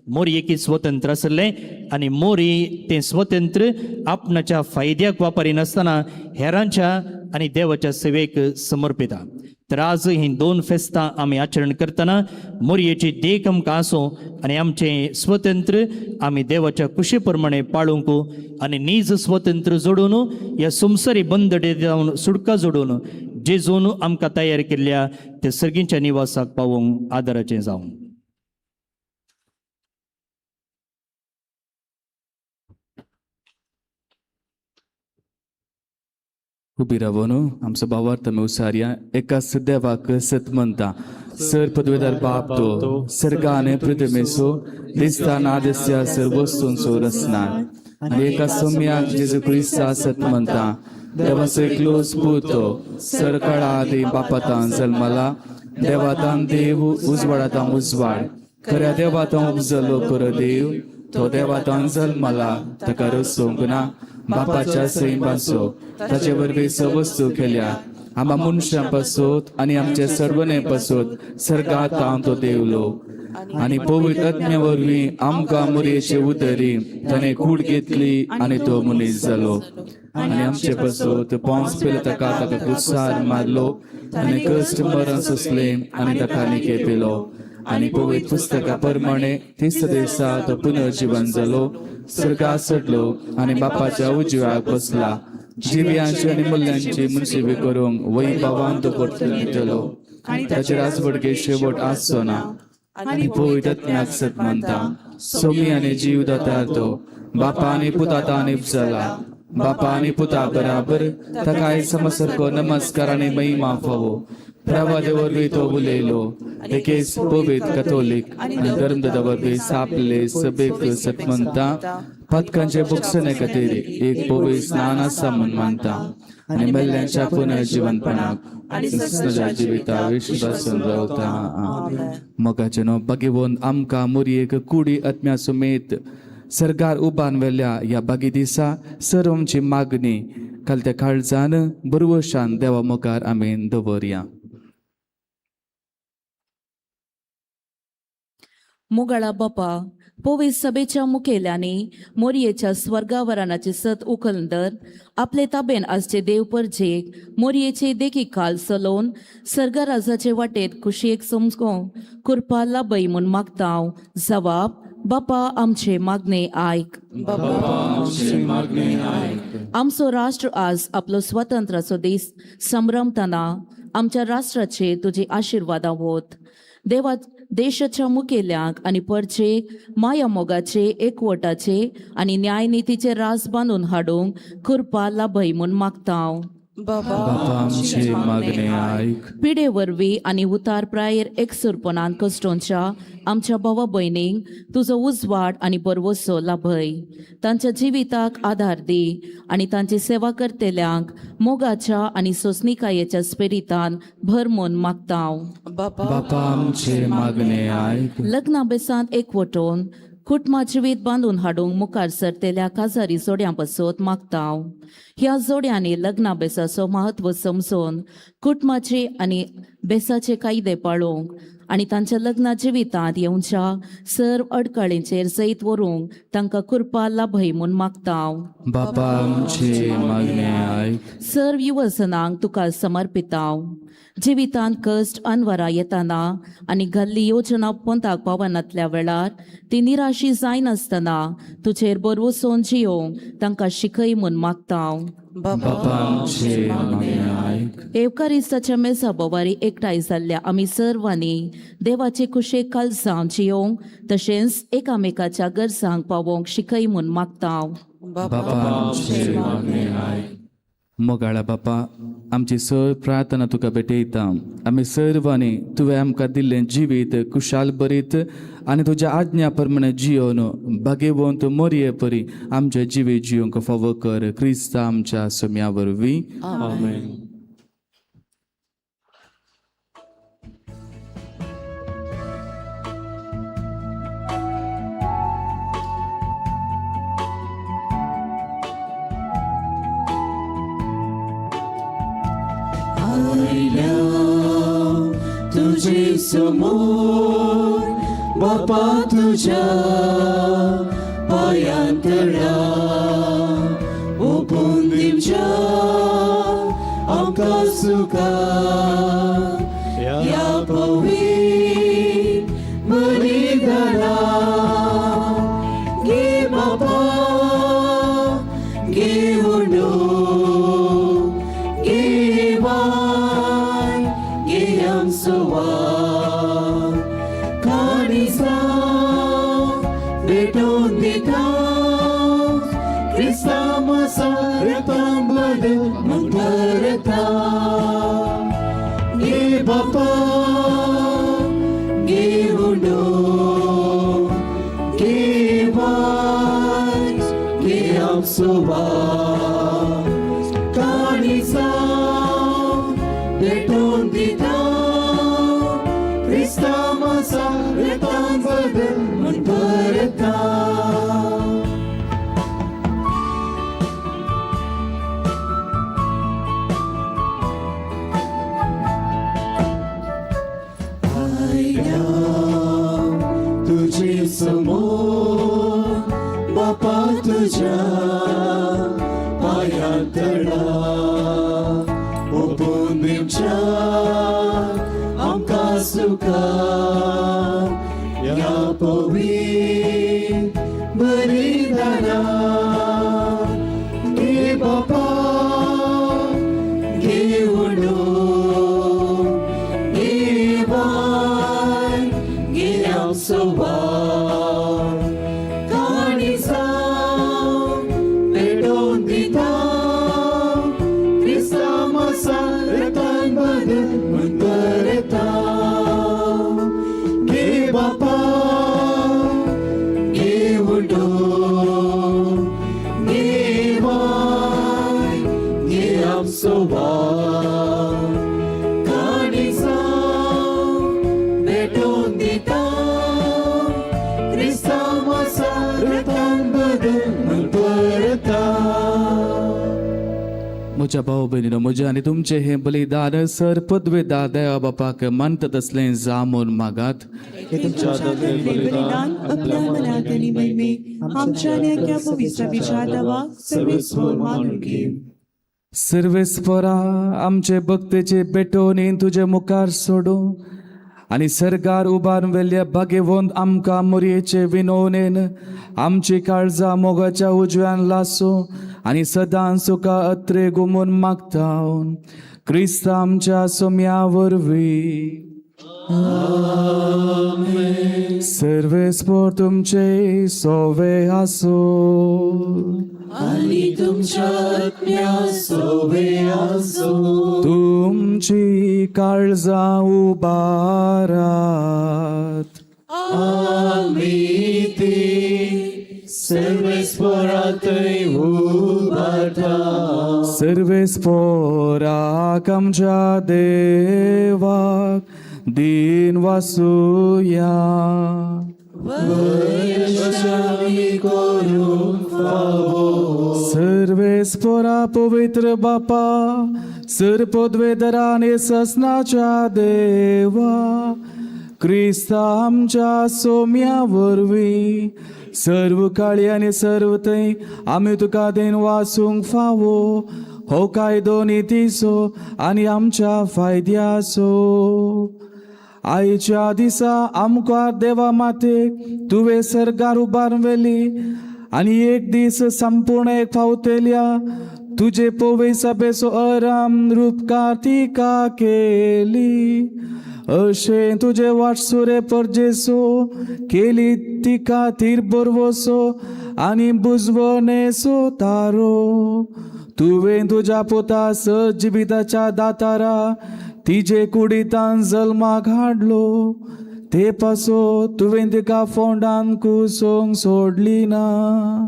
मोरी एकी स्वतंत्र आसलें आनी मोरी तें स्वतंत्र आपणाच्या फायद्याक वापरिनासतना हेरांच्या आनी देवाच्या सेवेक समर्पिता. तर आज हीं दोन फेस्तां आमी आचरण करतना मोरयेची देख आमकां आसूं आनी आमचें स्वतंत्र आमी देवाच्या कुशे प्रमाणे पाळूंक आनी नीज स्वतंत्र जोडून ह्या संवसारी बंदडे जावन सुटका जोडून जेजून आमकां तयार केल्ल्या त्या सर्गींच्या निवासाक पावोवंक आदाराचें जावं. उबी रावन आमचो भावार्थ आमी उसारया. एकाच देवाक सत म्हणटा, सर पदवेदार बाप तो सर्गा आनी पृथ्वीचो दिसता ना दिसत्या सर वस्तूंचो रचना, आनी एका सोम्याक जेजू क्रिस्ता सत म्हणटा, देवाचो एकलोच पूत तो सर काळा आदी बापातान जल्मला, देवातान देव उजवाडातान उजवाड, खऱ्या देवातान उपजलो खरो देव, तो देवातान जल्मला, ताका रचोवंक ना, बापाच्या सैमाचो, ताचे वरवीं स वस्तू केल्या, आमा मनशां पासत आनी आमचे सर्वने पासत सर्गात तो देवलो, आनी पवित्र आत्म्या वरवीं आमकां मुरयेचे उदरी ताणें कूड घेतली आनी तो मनीस जालो, आनी आमचे पासत पोंस पेलो ताका ताका कुसार मारलो, ताणें कश्ट मरण सोंसलें आनी ताका निके पेलो, आनी पवित्र पुस्तका प्रमाणे तिसऱ्या दिसा तो पुनर्जीवन जालो, स्वर्गात चडलो आनी बापाच्या उजव्याक बसला, जिव्यांची आनी मुल्यांची मुनसिबी करूंक वय बाबान तो परतून दितलो, ताचे राजवडके शेवट आसचो ना, आनी पवित्र आत्म्याक सत मानता, सोमी आनी जीव दातार तो बापा आनी पुता जाला, बापा आनी पुता बराबर ताका समसारको नमस्कार आनी महिमा फावो, प्रवादे वरवीं तो उलयलो, एकेच पवित्र कथोलीक आनी धर्मदादा वरवीं सापले सभेक सत म्हणटा, पदकांचे बुकसणे खातीर एक पवित्र स्नान आसा म्हूण मानता, आनी मेल्ल्यांच्या पुनर्जीवनपणाक आनी सदा जिविता विश्वासून रावता. मोगाचें न्हू बागेवन आमकां मोरयेक कुडी आत्म्या समेत सरकार उबान वेल्या ह्या बागी दिसा सर आमची मागणी काल त्या काळजान बरवशान देवा मुखार आमी दवरया. मुगाळा बापा, पवित्र सभेच्या मुखेल्यांनी मोरयेच्या स्वर्गावरणाचे सत उखलंदर आपले ताबेन आसचे देव परजेक मोरयेचे देखी खाल चलोवन सर्गराजाचे वाटेत खुशयेक समजोंक कृपा लाभय म्हूण मागता. जवाब, बापा आमचे मागणे आयक. आमचो राष्ट्र आज आपलो स्वतंत्राचो दीस संभ्रमतना आमच्या राष्ट्राचेर तुजी आशिर्वादां वत. देवा, देशाच्या मुखेल्यांक आनी परचेक माया मोगाचे, एकवटाचे आनी न्यायनितीचे रास बांदून हाडूंक कृपा लाभय म्हूण मागता. बापा आमचे मागणे आयक. पिडे वरवीं आनी उतार प्रायेर एकसुरपणान कश्टोंच्या आमच्या भावा भयणींक तुजो उजवाड आनी बरवसो लाभय. तांच्या जिविताक आदार दी आनी तांची सेवा करतल्यांक मोगाच्या आनी सोंसणिकायेच्या स्पिरितान भर म्हूण मागता. बापा आमचे मागणे आयक. लग्ना बेसांत एकवटून कुटुंबा जिवीत बांदून हाडूंक मुखार सरतेल्या काजारी जोड्यां पासत मागता. ह्या जोड्यांनी लग्ना बेसाचो म्हत्व समजून कुटुंबाचे आनी बेसाचे कायदे पाळोवंक आनी तांच्या लग्ना जिवितांत येवच्या सर्व अडकळींचेर जैत व्हरूंक तांकां कृपा लाभय म्हूण मागता. बापा आमचे मागणे आयक. सर्व युवजनांक तुका समर्पिताव. जिवितांत कश्ट अनवरा येताना आनी घाल्ली योजना पोंताक पावनातल्या वेळार ती निराशी जायनासतना तुजेर बरवसोन जियोंक तांकां शिकय म्हूण मागता. बापा आमचे मागणे आयक. येवकारिस्ताच्या मेजा बोवारी एकठांय जाल्ल्या आमी सर्वांनी देवाचे कुशेक कालसांव जियोंक तशेंच एकामेकाच्या गरजांक पावोवंक शिकय म्हूण मागता. बापा आमचे मागणे आयक. मोगाळा बापा, आमची सर प्रार्थना तुका भेटयता. आमी सर्वांनी तुवें आमकां दिल्लें जिवीत कुशाल बरीत आनी तुज्या आज्ञा प्रमाणे जियोन भागेवंत मोरये परी आमचें जिवीत जियोंक फावो कर, क्रिस्ता आमच्या सोम्या वरवीं. आमेन. तुझे समोर बापा तुझ्या पायांतळा ओपून दिवच्या आमकां सुखा ह्या पवित्र बलिदाना. घे बापा, घेऊन घे वाय, घे आमचो वाव. काणिसा भेटोवन दिता क्रिस्तांव रक्तान बदल म्हूण करता. घे बापा, घेऊन घे वाय, घे आमचो वाव. काणिसा भेटोवन दिता क्रिस्तांव रक्तान बदल म्हूण करता. आयल्या तुझे समोर बापा तुझ्या पायांतळा ओपून दिवच्या आमकां सुखा ह्या पवित्र बलिदाना. घे बापा, घेऊन घे वाय, घे आमचो वाव. काणिसा पेटोवन दिता क्रिस्तांव रक्तान बदल म्हूण करता. घे बापा, घेऊन घे वाय, घे आमचो वाव. काणिसा भेटोवन दिता क्रिस्तांव रक्तान बदल म्हूण करता. म्हज्या भाव भयणीनो, म्हज्या आनी तुमचें हें बलिदान सर पदवेदार देवा बापाक मानता तसलें जामून मागात. हे तुमच्या हातांतलें बलिदान आपल्या मनात आनी महिमे आमच्या आनी आख्या पवित्र विचारदावाक सर्वेस्पर मानून घे. सर्वेस्परा, आमचे भक्तेचे पेटोवणी तुजे मुखार सोडूं आनी सरकार उबारून वेल्या भागेवंत आमकां मोरयेचे विनवणेन आमची काळजां मोगाच्या उजव्यान लासूं आनी सदां सुखा अत्रे गुमून मागता, क्रिस्त आमच्या सोम्या वरवीं. सर्वेस्पर तुमचे सोवे आसूं. आनी तुमच्या आत्म्या सोवे आसूं. तुमची काळजां उबारात. आमी ती सर्वेस्परातय उबारता. सर्वेस्पराक आमच्या देवाक दीन वासुया. आमी करूंक फावो. सर्वेस्परा, पवित्र बापा, सर पदवेदराने ससनाच्या देवा, क्रिस्ता आमच्या सोम्या वरवीं सर्व काळी आनी सर्व थंय आमी तुका देन वासूंक फावो. हो कायदो नितीचो आनी आमच्या फायद्याचो. आयच्या दिसा आमकां देवा मातेक तुवें सर्गार उबारून व्हेली आनी एक दीस संपूर्ण एक फावतेल्या तुजे पोवे सभेचो आराम रूपकार तिका केली. अशें तुजे वाटसुरे परजेसो केली तिका तीर बरवसो. आनी बुजवणेचो तारो. तुवें तुज्या पुता जिविताच्या दातारा तिजे कुडीतान जल्माक हाडलो, ते पासो तुवें तिका फोंडान कुसोंक सोडली ना.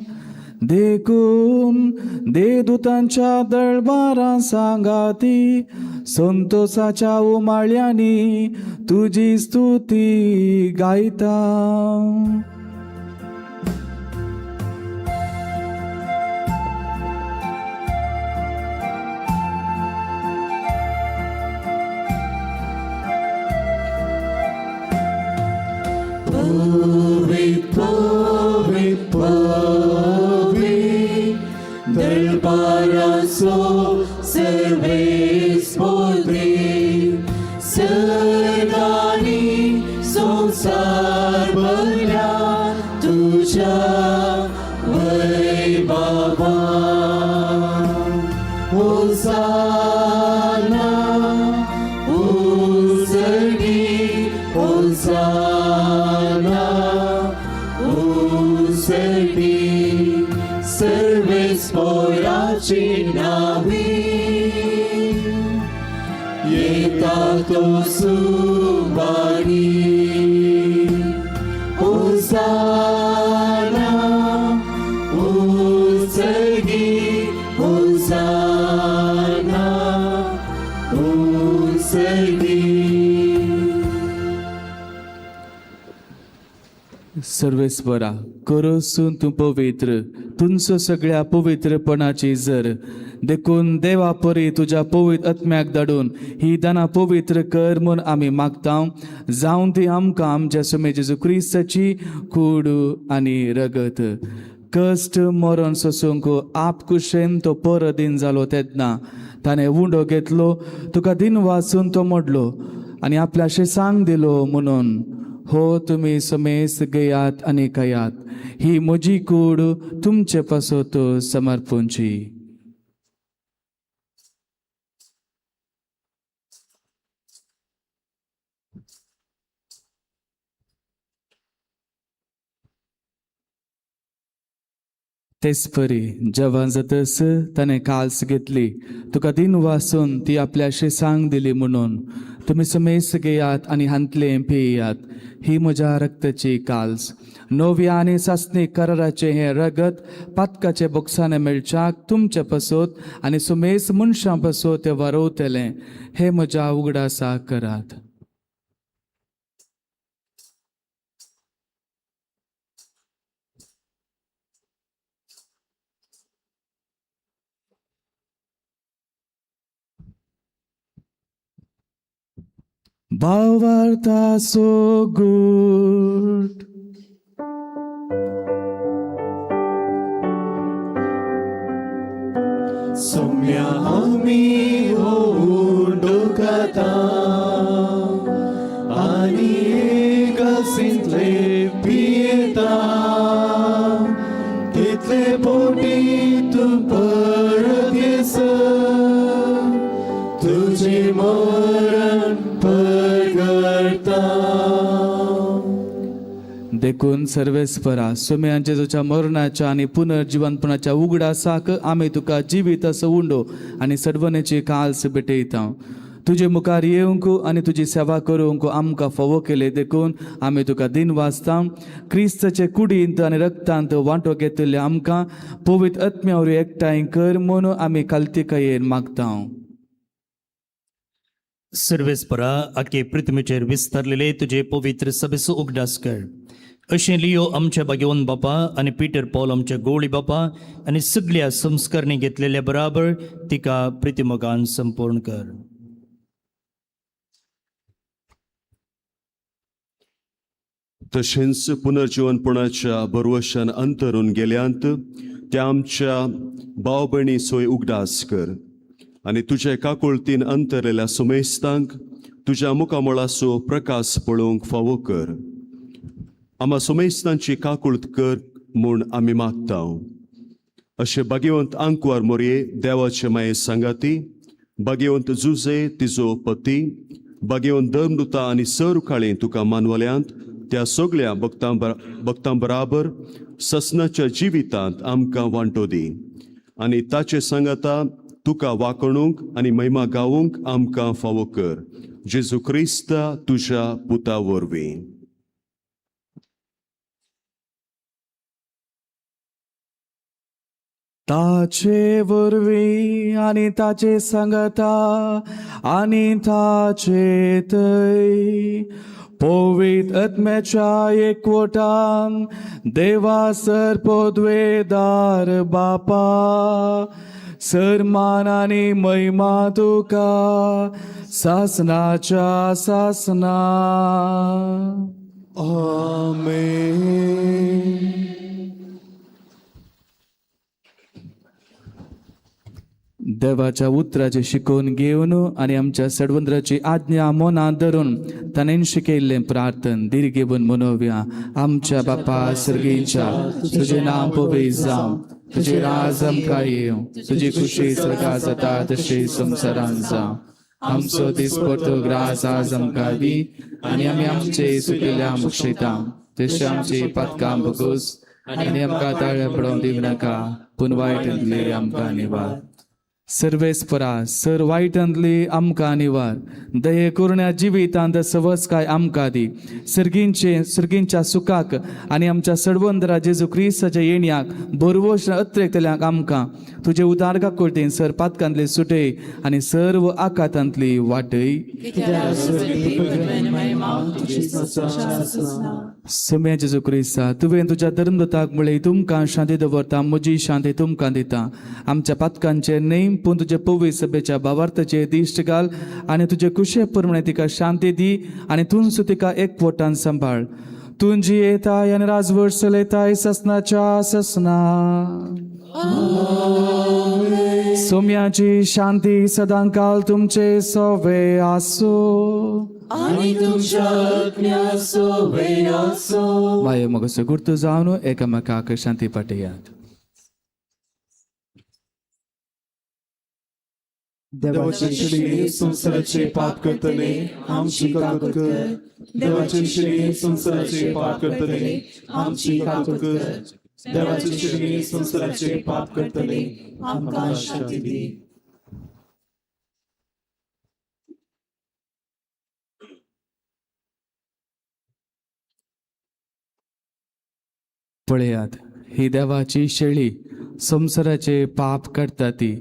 देखून देवदूतांच्या दळबारां सांगाती संतोषाच्या उमाळ्यांनी तुजी स्तुती गायता. पवी पवी पवी दरबाराचो सर्वेस्पोदी सर्गानी संवसार भरल्या तुज्या वैभवान. होसाना उजळी, होसाना उजळी, सर्वेस्पोराची नावी येता तो सुवारी. होसाना उजळी, होसाना उजळी. सर्वेस्वरा, करोसून तूं पवित्र, तुमचो सगळ्या पवित्रपणाची जर, देखून देवा परी तुज्या पवित्र आत्म्याक धाडून ही दानां पवित्र कर म्हूण आमी मागता. जावन ती आमकां आमच्या सुमे जेजू क्रिस्ताची कूड आनी रगत. कश्ट मरण सोसूंक आपकुशेन तो परदीन जालो तेन्ना ताणें उंडो घेतलो, तुका दिन वाचून तो मोडलो आनी आपल्या सांग दिलो म्हणून, हो तुमी समेस घेयात आनी खायात, ही म्हजी कूड तुमचे पासत समर्पणची. तेच परी जेवण जातस ताणें काल्स घेतली, तुका दिन वाचून ती आपल्याशी सांग दिली म्हणून, तुमी समेस घेयात आनी हांतलें पियात, ही म्हज्या रक्ताची काल्स, नव्या आनी सासणी कराराचें हें रगत पातकाचे बोक्साने मेळच्याक तुमचे पासत आनी सुमेस मनशां पासत तें वारवतलें, हें म्हज्या उगडासा करात. भावार्थाचो गूट. सौम्या आमी हो उंडो खाता आनी एकासींतले पियेता, तितले पोटी तूं परत येसर तुजें मरण परगटा. देखून सर्वेस्परा सुम्या जेजूच्या मरणाच्या आनी पुनर्जिवनपणाच्या उगडासाक आमी तुका जिवीत असो उंडो आनी सडवणेची काल्स भेटयता. तुजे मुखार येवंक आनी तुजी सेवा करूंक आमकां फावो केले, देखून आमी तुका दिन वाचता. क्रिस्ताचे कुडींत आनी रक्तांत वांटो घेतिल्ले आमकां पवित्र आत्म्या वरवीं एकठांय कर म्हणून आमी कालतिकायेन मागता. सर्वेस्परा, आखे पृथ्वीचेर विस्तारलेले तुजे पवित्र सभेचो उगडास कर. अशें लियो आमच्या भाग्यवंत बापा आनी पीटर पॉल आमच्या गोवळी बापा आनी सगळ्या संस्करणी घेतलेल्या बराबर तिका प्रितिमोगान संपूर्ण कर. तशेंच पुनर्जिवनपणाच्या भरवशान अंतरून गेल्यांत त्या आमच्या भाव भयणी सोय उगडास कर आनी तुज्या काकुळतीन अंतरलेल्या सुमेस्तांक तुज्या मुखामळाचो प्रकाश पळोवंक फावो कर. आमा सुमेस्तांची काकुळत कर म्हूण आमी मागता. अशें भाग्यवंत आंकवार मोरये देवाचे माये सांगाती, भाग्यवंत जुजे तिजो पती, भाग्यवंत धर्मदुता आनी सर काळी तुका मानवल्यांत त्या सगळ्या भक्तां बराबर ससनाच्या जिवितांत आमकां वांटो दी आनी ताचे सांगाता तुका वाकणूंक आनी महिमा गावूंक आमकां फावो कर, जेजू क्रिस्ता तुज्या पुता वरवीं. ताचे वरवीं आनी ताचे सांगता आनी ताचे थंय पवित्र आत्म्याच्या एकवटान देवा सर पदवेदार बापा, सरमान आनी महिमा तुका सासनाच्या सासना. आमेन. देवाच्या उतराचें शिकोवन घेवन आनी आमच्या सडवंद्राची आज्ञा मनांत धरून ताणें शिकयल्लें प्रार्थन धीर घेवन मनोवया. आमच्या बापा सर्गीच्या, तुजें नांव पवित्र जावं, तुजें राज आमकां येवं, तुजी खुशी स्वर्गांत जाता तशी संवसारांत जावं. आमचो दिसपट्टो ग्रास आज आमकां दी आनी आमी आमचे चुकिल्ल्या मुक्षयता तशें आमची पातकां भोगोस आनी आमकां ताळ्या पडोवंक दिवं नाका, पूण वायटांतली आमकां निवार. सर्वेस्परा सर वायटांतली आमकां निवार. दये करुण्या जिवितांत सवसकाय आमकां दी. सर्गींचे सर्गींच्या सुखाक आनी आमच्या सडवंदरा जेजू क्रिस्ताच्या येण्याक बरवश अत्रेकतल्यांक आमकां तुजे उदार काकुळतेन सर पातकांतली सुटय आनी सर्व आकातांतली वाटय. सम्या जेजू क्रिस्ता, तुवें तुज्या धर्मदताक म्हळें, तुमकां शांती दवरता, म्हजी शांती तुमकां दिता. आमच्या पातकांचे नेम पूण तुजे पवित्र सभेच्या भावार्थाचे दिश्ट घाल आनी तुजे कुशे प्रमाणे तिका शांती दी आनी तूंच तिका एकवटान सांबाळ. तूं जियेताय आनी राजवट चलयताय ससनाच्या ससना. सोम्याची शांती सदांकाल तुमचे सोवे आसूं आनी तुमच्या आत्म्या सोवे आसूं. माये मगसो गुर्तू जावन एकामेकाक शांती पाटयात. देवाची श्री संवसाराचे पाप करतले आमची काकूत कर. देवाची श्री संवसाराचे पाप करतले आमची काकूत कर. देवाची श्री संवसाराचे पाप करतले आमकां शांती दी. पळयात, ही देवाची शेळी संवसाराचे पाप काडटा ती.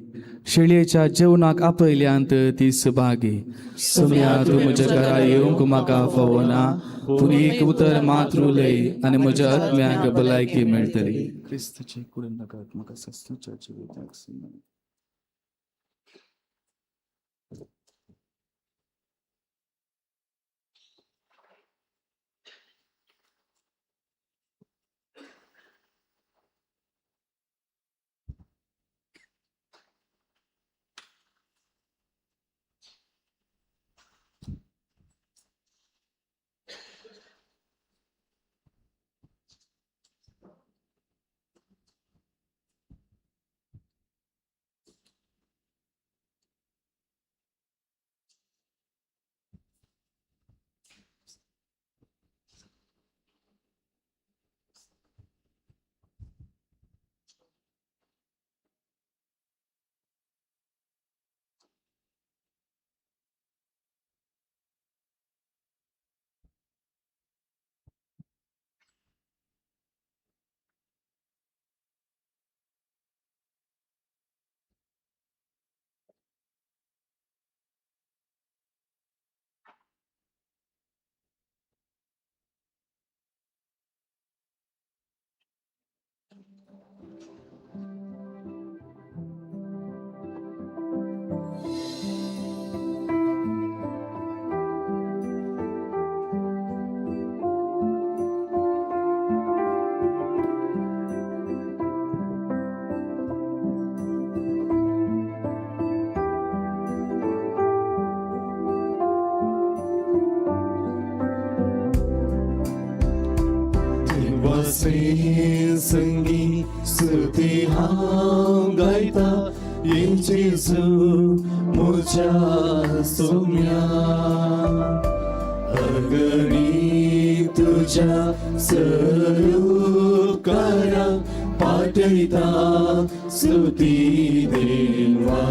शेळयेच्या जेवणाक आपयल्यांत ती सुभागी. सोम्या, तूं म्हज्या घरा येवंक म्हाका फावना, पूण एक उतर मात्र उलय आनी म्हज्या आत्म्याक भलायकी मेळटली. क्रिस्ताचे कुडीन नाकात म्हाका सस्नाच्या जिविताक सुनाय. संगी स्तुती हांव गायता ये जेजू म्हज्या सोम्या. अगणी तुज्या तुझ्या सरुपकारा पाठयता स्तुती देवा.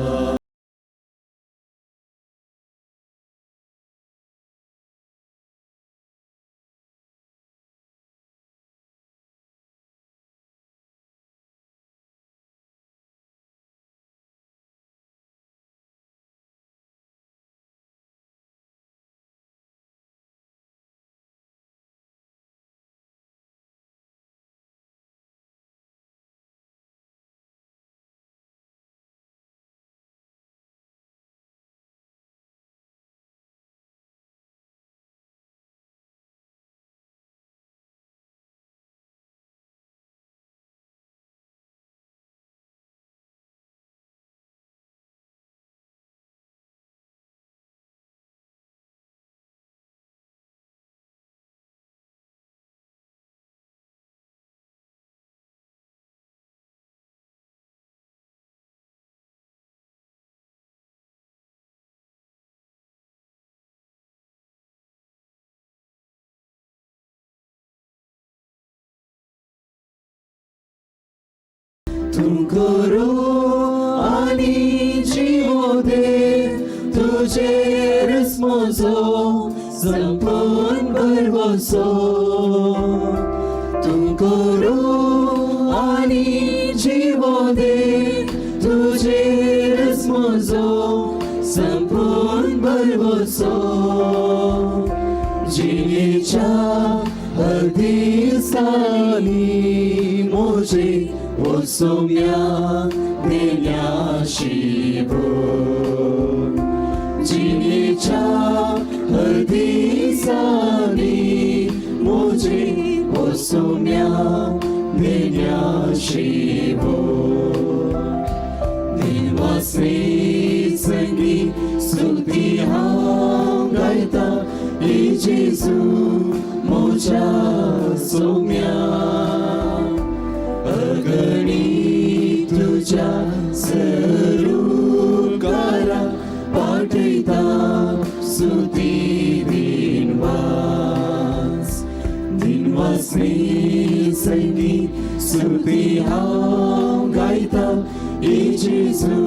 तूं करो आनी जिवो दे तुजेरच म्हजो संपूर्ण भरवसो. तूं करो आनी जिवो दे तुजेरच म्हजो संपूर्ण भरवसो. जिणेच्या हर दिसांनी म्हजे सोम्या देण्याशी भर. जिणेच्या हर दिसांनी म्हजे सोम्या देण्याशी भर. देवासे संगी स्तुती हांव गायता हे जेजू म्हज्या सोम्या. अगणी तुझ्या सरुकारा पाठयता स्तुती दिनवास. दिनवासनी संगी स्तुती हांव गायता हे जेजू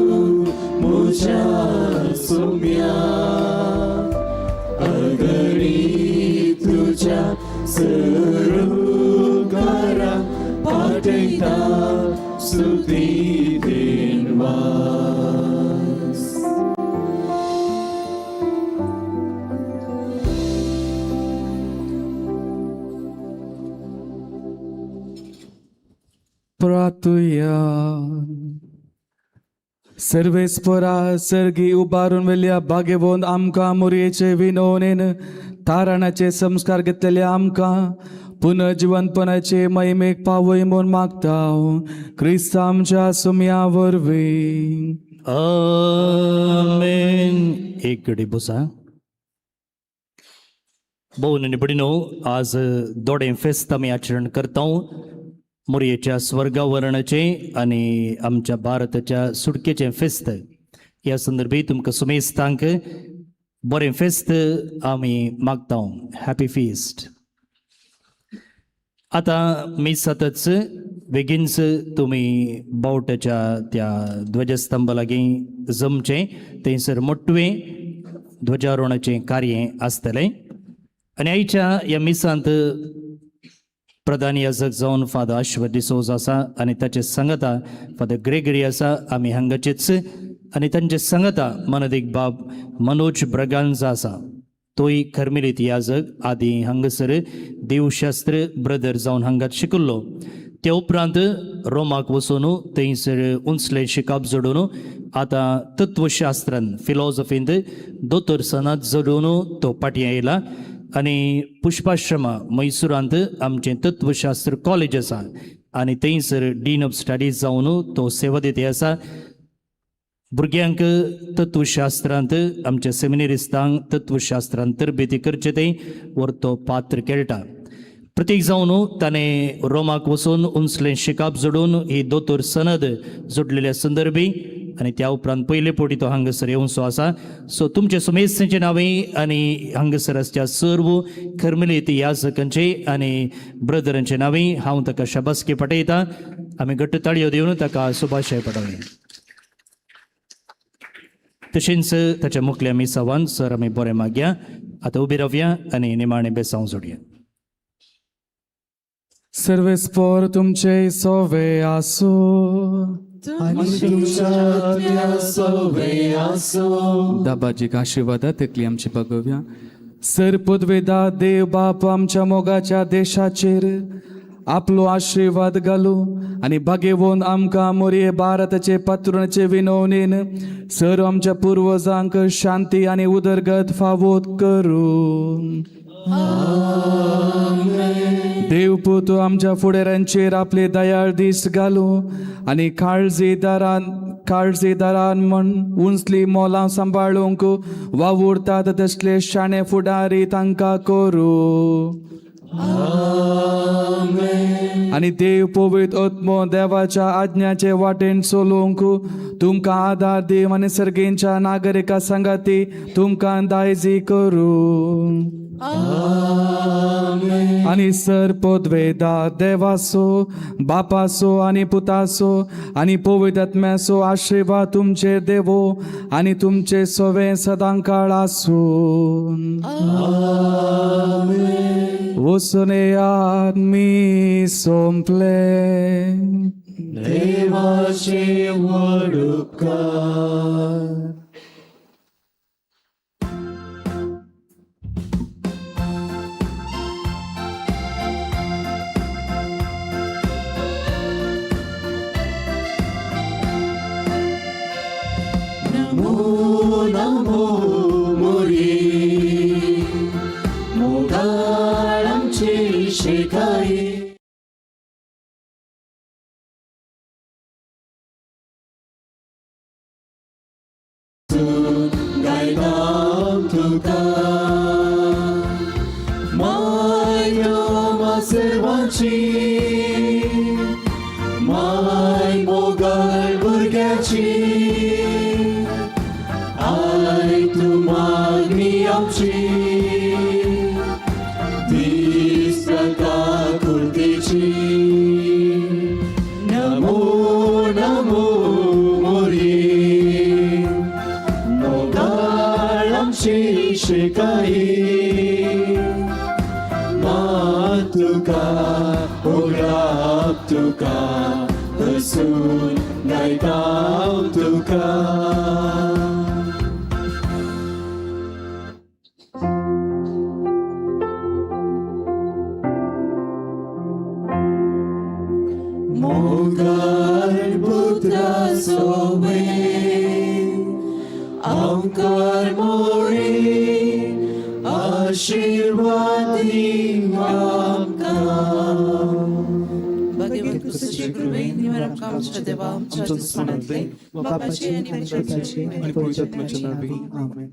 म्हज्या सोम्या. अगणी तुझ्या सरुकारा पाठयता स्तुती दिनवास. प्रार्थुया. सर्वेस्परा सर्गी उबारून वेल्या भाग्यवंत आमकां मोरयेचे विनवणेन तारणाचे संस्कार घेतलेले आमकां पुनर्जिवंतपणाचे महिमेक पावय म्हूण मागता क्रिस्त आमच्या सुम्या वरवीं. आमेन. एक घडी बसा. भोवन आनी भयणीनो, आज दोडें फेस्त आमी आचरण करता, मोरयेच्या स्वर्गावरणाचें आनी आमच्या भारताच्या सुटकेचें फेस्त. ह्या संदर्भी तुमकां सुमेस्तांक बरें फेस्त आमी मागता. Happy feast. आतां मीस जातच बेगीनच तुमी बावट्याच्या त्या ध्वजस्तंभा लागीं जमचें. थंयसर मोटवें ध्वजारोहणाचें कार्य आसतलें. आनी आयच्या ह्या मिसांत प्रधान याजक जावन फादर आश्वर डिसोज आसा आनी ताचे सांगता फादर ग्रेगरी आसा. आमी हांगाचेच आनी तांचे सांगता मनदीक बाब मनोज ब्रगांजा आसा. तोय कर्मेलीत याजक, आदी हांगासर देवशास्त्र ब्रदर जावन हांगात शिकल्लो. त्या उपरांत रोमाक वचून थंयसर उंचलें शिकप जोडून आतां तत्वशास्त्रान फिलॉसॉफींत दोतोर सनात जोडून तो फाटीं आयला. आनी पुष्पाश्रमा मैसुरांत आमचें तत्वशास्त्र कॉलेज आसा आनी थंयसर डीन ऑफ स्टडीज जावन तो सेवा दिती आसा. भुरग्यांक तत्वशास्त्रांत, आमच्या सेमिनरिस्तांक तत्वशास्त्रांत तरबेती करचे ते वर तो पात्र खेळटा. प्रतीक जावन ताणें रोमाक वचून उंचलें शिकप जोडून ही दोतोर सनद जोडलेल्या संदर्भी आनी त्या उपरांत पयले फावटी तो हांगासर येवचो आसा. सो तुमचे सुमेस्तांचे नांवे आनी हांगासर आसच्या सर्व कर्मलेत याजकांचे आनी ब्रदरांचे नांवे हांव ताका शाबासकी पाठयता. आमी घट्ट ताळयो दिवन ताका शुभाशय पाठोवया. तशेंच ताच्या मुखल्या मिसावान सर आमी बरें मागया. आतां उबी रावया आनी निमाणें बेसांव जोडया. सर्वेस्पोर तुमचे सोवे आसूं. दाबाजीक आशिर्वादा तेकली आमची बगोवया. सर पदवेदा देव बाप आमच्या मोगाच्या देशाचेर आपलो आशिर्वाद घालू आनी भागेवन आमकां मोरये भारताचे पात्रुणाचे विनवणेन सर आमच्या पुर्वजांक शांती आनी उदरगत फावोत करूं. देव पूत आमच्या फुडाऱ्यांचेर आपले दयाळ दीस घालूं आनी काळजीदारान म्हण उंचली मोलां सांबाळूंक वावुरतात तसले शाणे फुडारी तांकां करूं. आनी देव पवित्र आत्मो देवाच्या आज्ञाचे वाटेन चलोवंक तुमकां आदार देव आनी सर्गेंच्या नागरिका सांगाती तुमकां दायजी करूं. आनी सर पदवेदा देवासो बापासो आनी पुतासो आनी पवित्र आत्म्याचो आशिर्वाद तुमचेर देवो आनी तुमचे सवे सदांकाळ आसूं. वचून मी सोंपले. देवाचे व्हड उपकार. नमो नमो मोरी मोगाळ आमची शिकाई. गायता तुका माय सेवाची माय मोगाळ भुरग्याची I तूं मागणी आमची दीस प्रका कुर्तीची. नमो नमो मोरी मोगाळ आमची शिकाई मा तुका उगडाप तुका हसून गायता तुका. मोगाळ पुत्रा सोवे आमकार मोरी आशिर्वादी आमकां. भगवंत क्रिस्ताचे कृपेन निवार आमकां आमच्या देवा आमच्या दुस्मानांतले बापाचे आनी पुत्राचे आनी पवित्र आत्म्याच्या नांवी आमेन.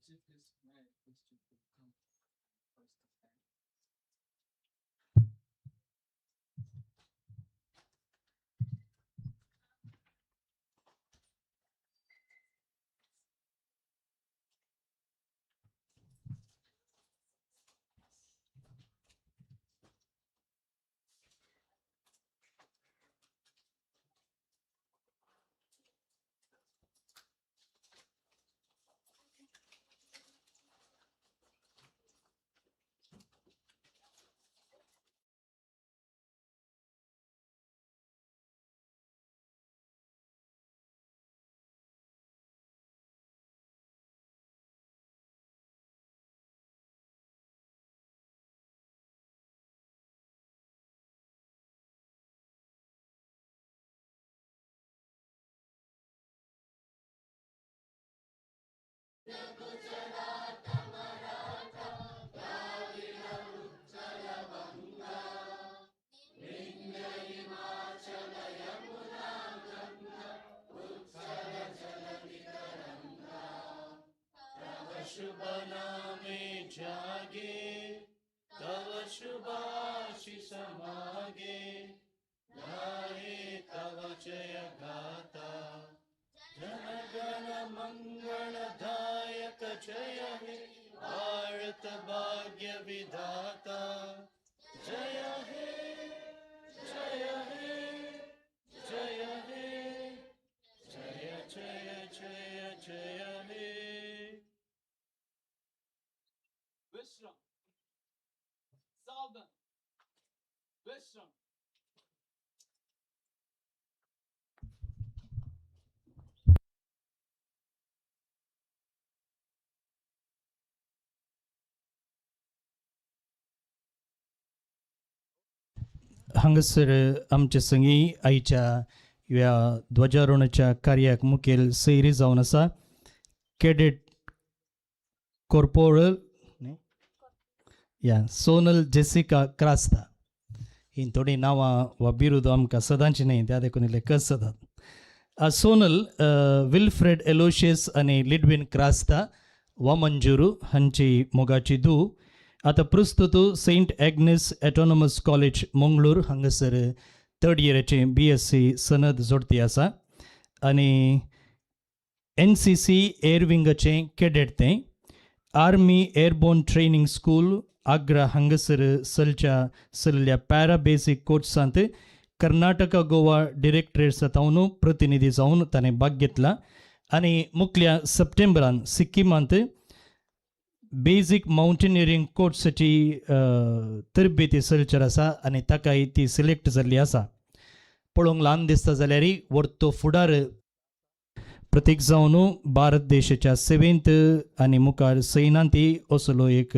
Chief guest, may I request you to come and hoist the flag. Vishram. Saavdhan. Vishram. हांगासर आमचे संगी आयच्या ह्या ध्वजारोहणाच्या कार्याक मुखेल सैरी जावन आसा कॅडेट कॉर्पोरल न्ही या सोनल जेसिका क्रास्ता. ही थोडीं नांवां वा बिरुदां आमकां सदांची न्ही, त्या देखून इल्ले कस जातात. सोनल विल्फ्रेड एलोशियस आनी लिडवीन क्रास्ता वामंजुरू हांची मोगाची धूव, आतां प्रस्तुत Saint Agnes Autonomous College Mangalore हांगासर थर्ड इयराचें BSc सनद जोडती आसा आनी NCC air विंगाचें कॅडेट तें. Army Airborne Training School Agra हांगासर चलच्या चल्ल्या पॅरा बेसीक कोर्सांत कर्नाटका गोवा डिरेक्टरेट सावन प्रतिनिधी जावन ताणें भाग घेतला आनी मुखल्या सप्टेंबरान सिक्किमांत बेजीक मावंटनियरींग कोर्साची तरबेती चलचेर आसा आनी ताकाय ती सिलेक्ट जाल्ली आसा. पळोवंक ल्हान दिसता जाल्यार वर्तो फुडार प्रतीक जावन भारत देशाच्या सेवेंत आनी मुखार सैनांतय असलो एक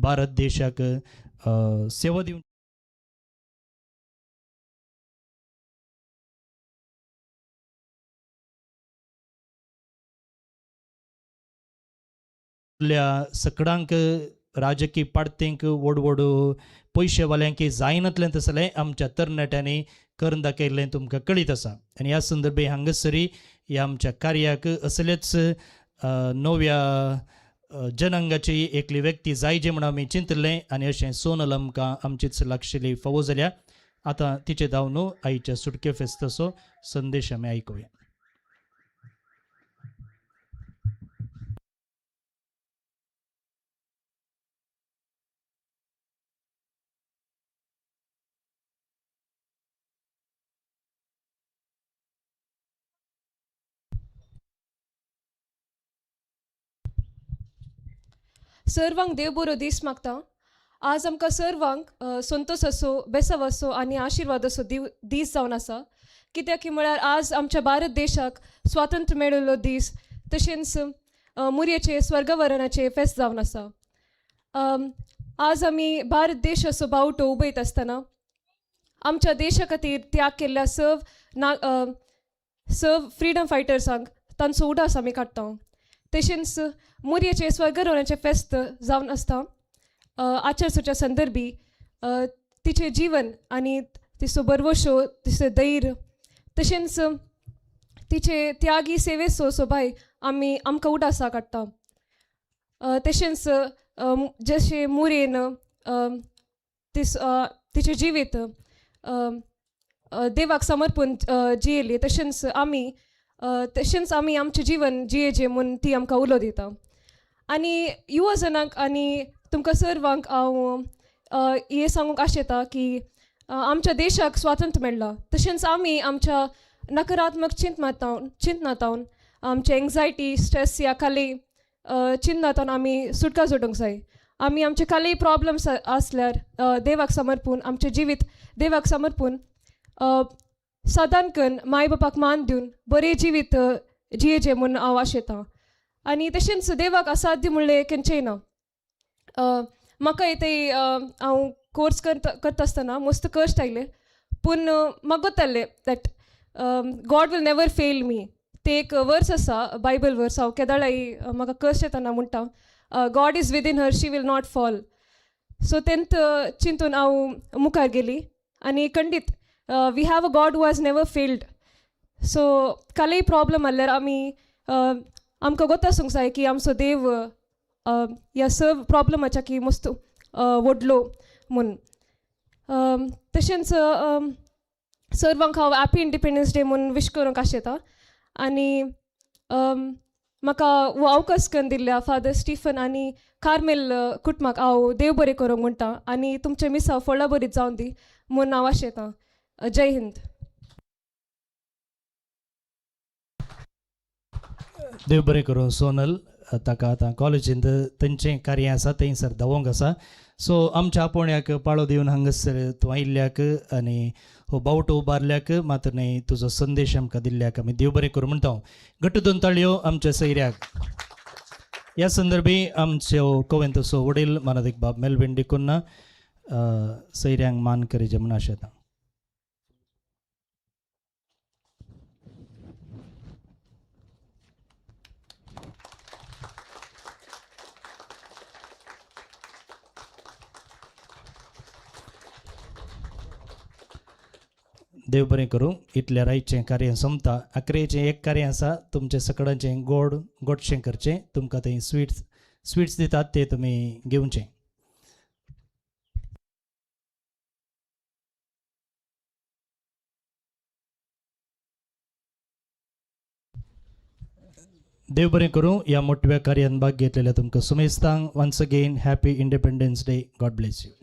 भारत देशाक सेवा दिवन सकडांक राजकीय पार्टींक व्हड व्हड पयशेवाल्यांक जायनातलें तसलें आमच्या तरणाट्यांनी करून दाखयल्लें तुमकां कळीत आसा. आनी ह्या संदर्भे हांगासरी ह्या आमच्या कार्याक असलेच नव्या जनांगाची एकली व्यक्ती जायजे म्हूण आमी चिंतलें आनी अशें सोनल आमकां आमचीच लागशिल्ली फावो जाल्या. आतां तिचे धांवन आयच्या सुटके फेस्ताचो संदेश आमी आयकुया. सर्वांक देव बरो दीस मागता. आज आमकां सर्वांक संतोष असो, बेसाव असो आनी आशिर्वाद असो दीस जावन आसा, कित्याक की म्हळ्यार आज आमच्या भारत देशाक स्वातंत्र्य मेळिल्लो दीस, तशेंच मुरयेचे स्वर्गवरणाचे फेस्त जावन आसा. आज आमी भारत देशाचो बावटो उबयत आसतना आमच्या देशा खातीर त्याग केल्ल्या सर्व ना सर्व फ्रिडम फायटर्सांक तांचो उडास आमी काडटा. तशेंच मुरयेचे स्वर्गरोहणाचें फेस्त जावन आसता. आचरसोच्या संदर्भी तिचें जीवन आनी तिचो बरवशो, तिचो धैर्य, तशेंच तिचे त्यागी सेवेचो सोबाय आमी आमकां उडासा काडटा. तशेंच जशें मुरेन तिचें जिवीत देवाक समर्पून जियेली, तशेंच आमी आमचें जिवन जियेचें म्हूण ती आमकां उलो दिता. आनी युवा जणांक आनी तुमकां सर्वांक हांव हें सांगूंक आशेता की आमच्या देशाक स्वातंत्र्य मेळ्ळां, तशेंच आमी आमच्या नकारात्मक चिंतनातावन, आमचे एंग्जायटी, स्ट्रेस या खाली चिंतनातावन आमी सुटका जोडूंक जाय. आमी आमचे खाली प्रॉब्लम्स आसल्यार देवाक समर्पून, आमचें जिवीत देवाक समर्पून, सादारण माय बापाक मान दिवन बरें जिवीत जियेचें म्हूण हांव आशेतां. आनी तशेंच देवाक असाध्य म्हणलें खंयचेंय ना. म्हाका ते हांव कोर्स करता करता आसतना मस्त कश्ट आयले, पूण म्हाका गोत्तालें that God will never fail me. ते एक वर्स आसा, बायबल वर्स, हांव केदाळाय म्हाका कश्ट येतना म्हणटा, "God is within her, she will not fall." So तेंत चिंतून हांव मुखार गेली आनी खंडीत we have a God who has never failed. So कालय प्रॉब्लम आसल्यार आमी आमकां गोत आसूंक जाय की आमचो देव ह्या सर्व प्रॉब्लमाच्या की मस्त व्हडलो म्हूण. तशेंच सर्वांक हांव हॅपी इंडिपेंडन्स डे म्हूण विश करूंक आशेता. आनी म्हाका हो अवकाश करून दिल्ल्या फादर स्टिफन आनी कार्मेल कुटुंबाक हांव देव बरें करूंक म्हणटा आनी तुमचें मिसांव फळां बरीत जावन दी म्हूण हांव आशेतां. जय हिंद. देव बरें करूं सोनल. ताका आतां कॉलेजींत तेंचें कार्य आसा, थंयसर धांवोंक आसा. सो आमच्या आपोवण्याक पाळो दिवन हांगासर तूं आयिल्ल्याक आनी हो बावटो उबारल्याक, मात्र न्हय तुजो संदेश आमकां दिल्ल्याक आमी देव बरें करूं म्हणटा. घट्ट दोन ताळयो आमच्या सैऱ्याक. ह्या संदर्भी आमच्यो कवेंतसो वडील मानादीक बाब मेलविन डिकुन्ना सैऱ्यांक मान करीजे म्हूण आशेता. देव बरें करूं. इतल्या रायचें कार्य सोंपता. अकरेचें एक कार्य आसा, तुमचें सकडांचें गोड गोडशें करचें. तुमकां थंय स्विट्स स्विट्स दितात, ते तुमी घेवचें. देव बरें करूं. ह्या मोठव्या कार्यान भाग घेतलेल्या तुमकां सुमेस्तांक once again happy Independence Day. God bless you.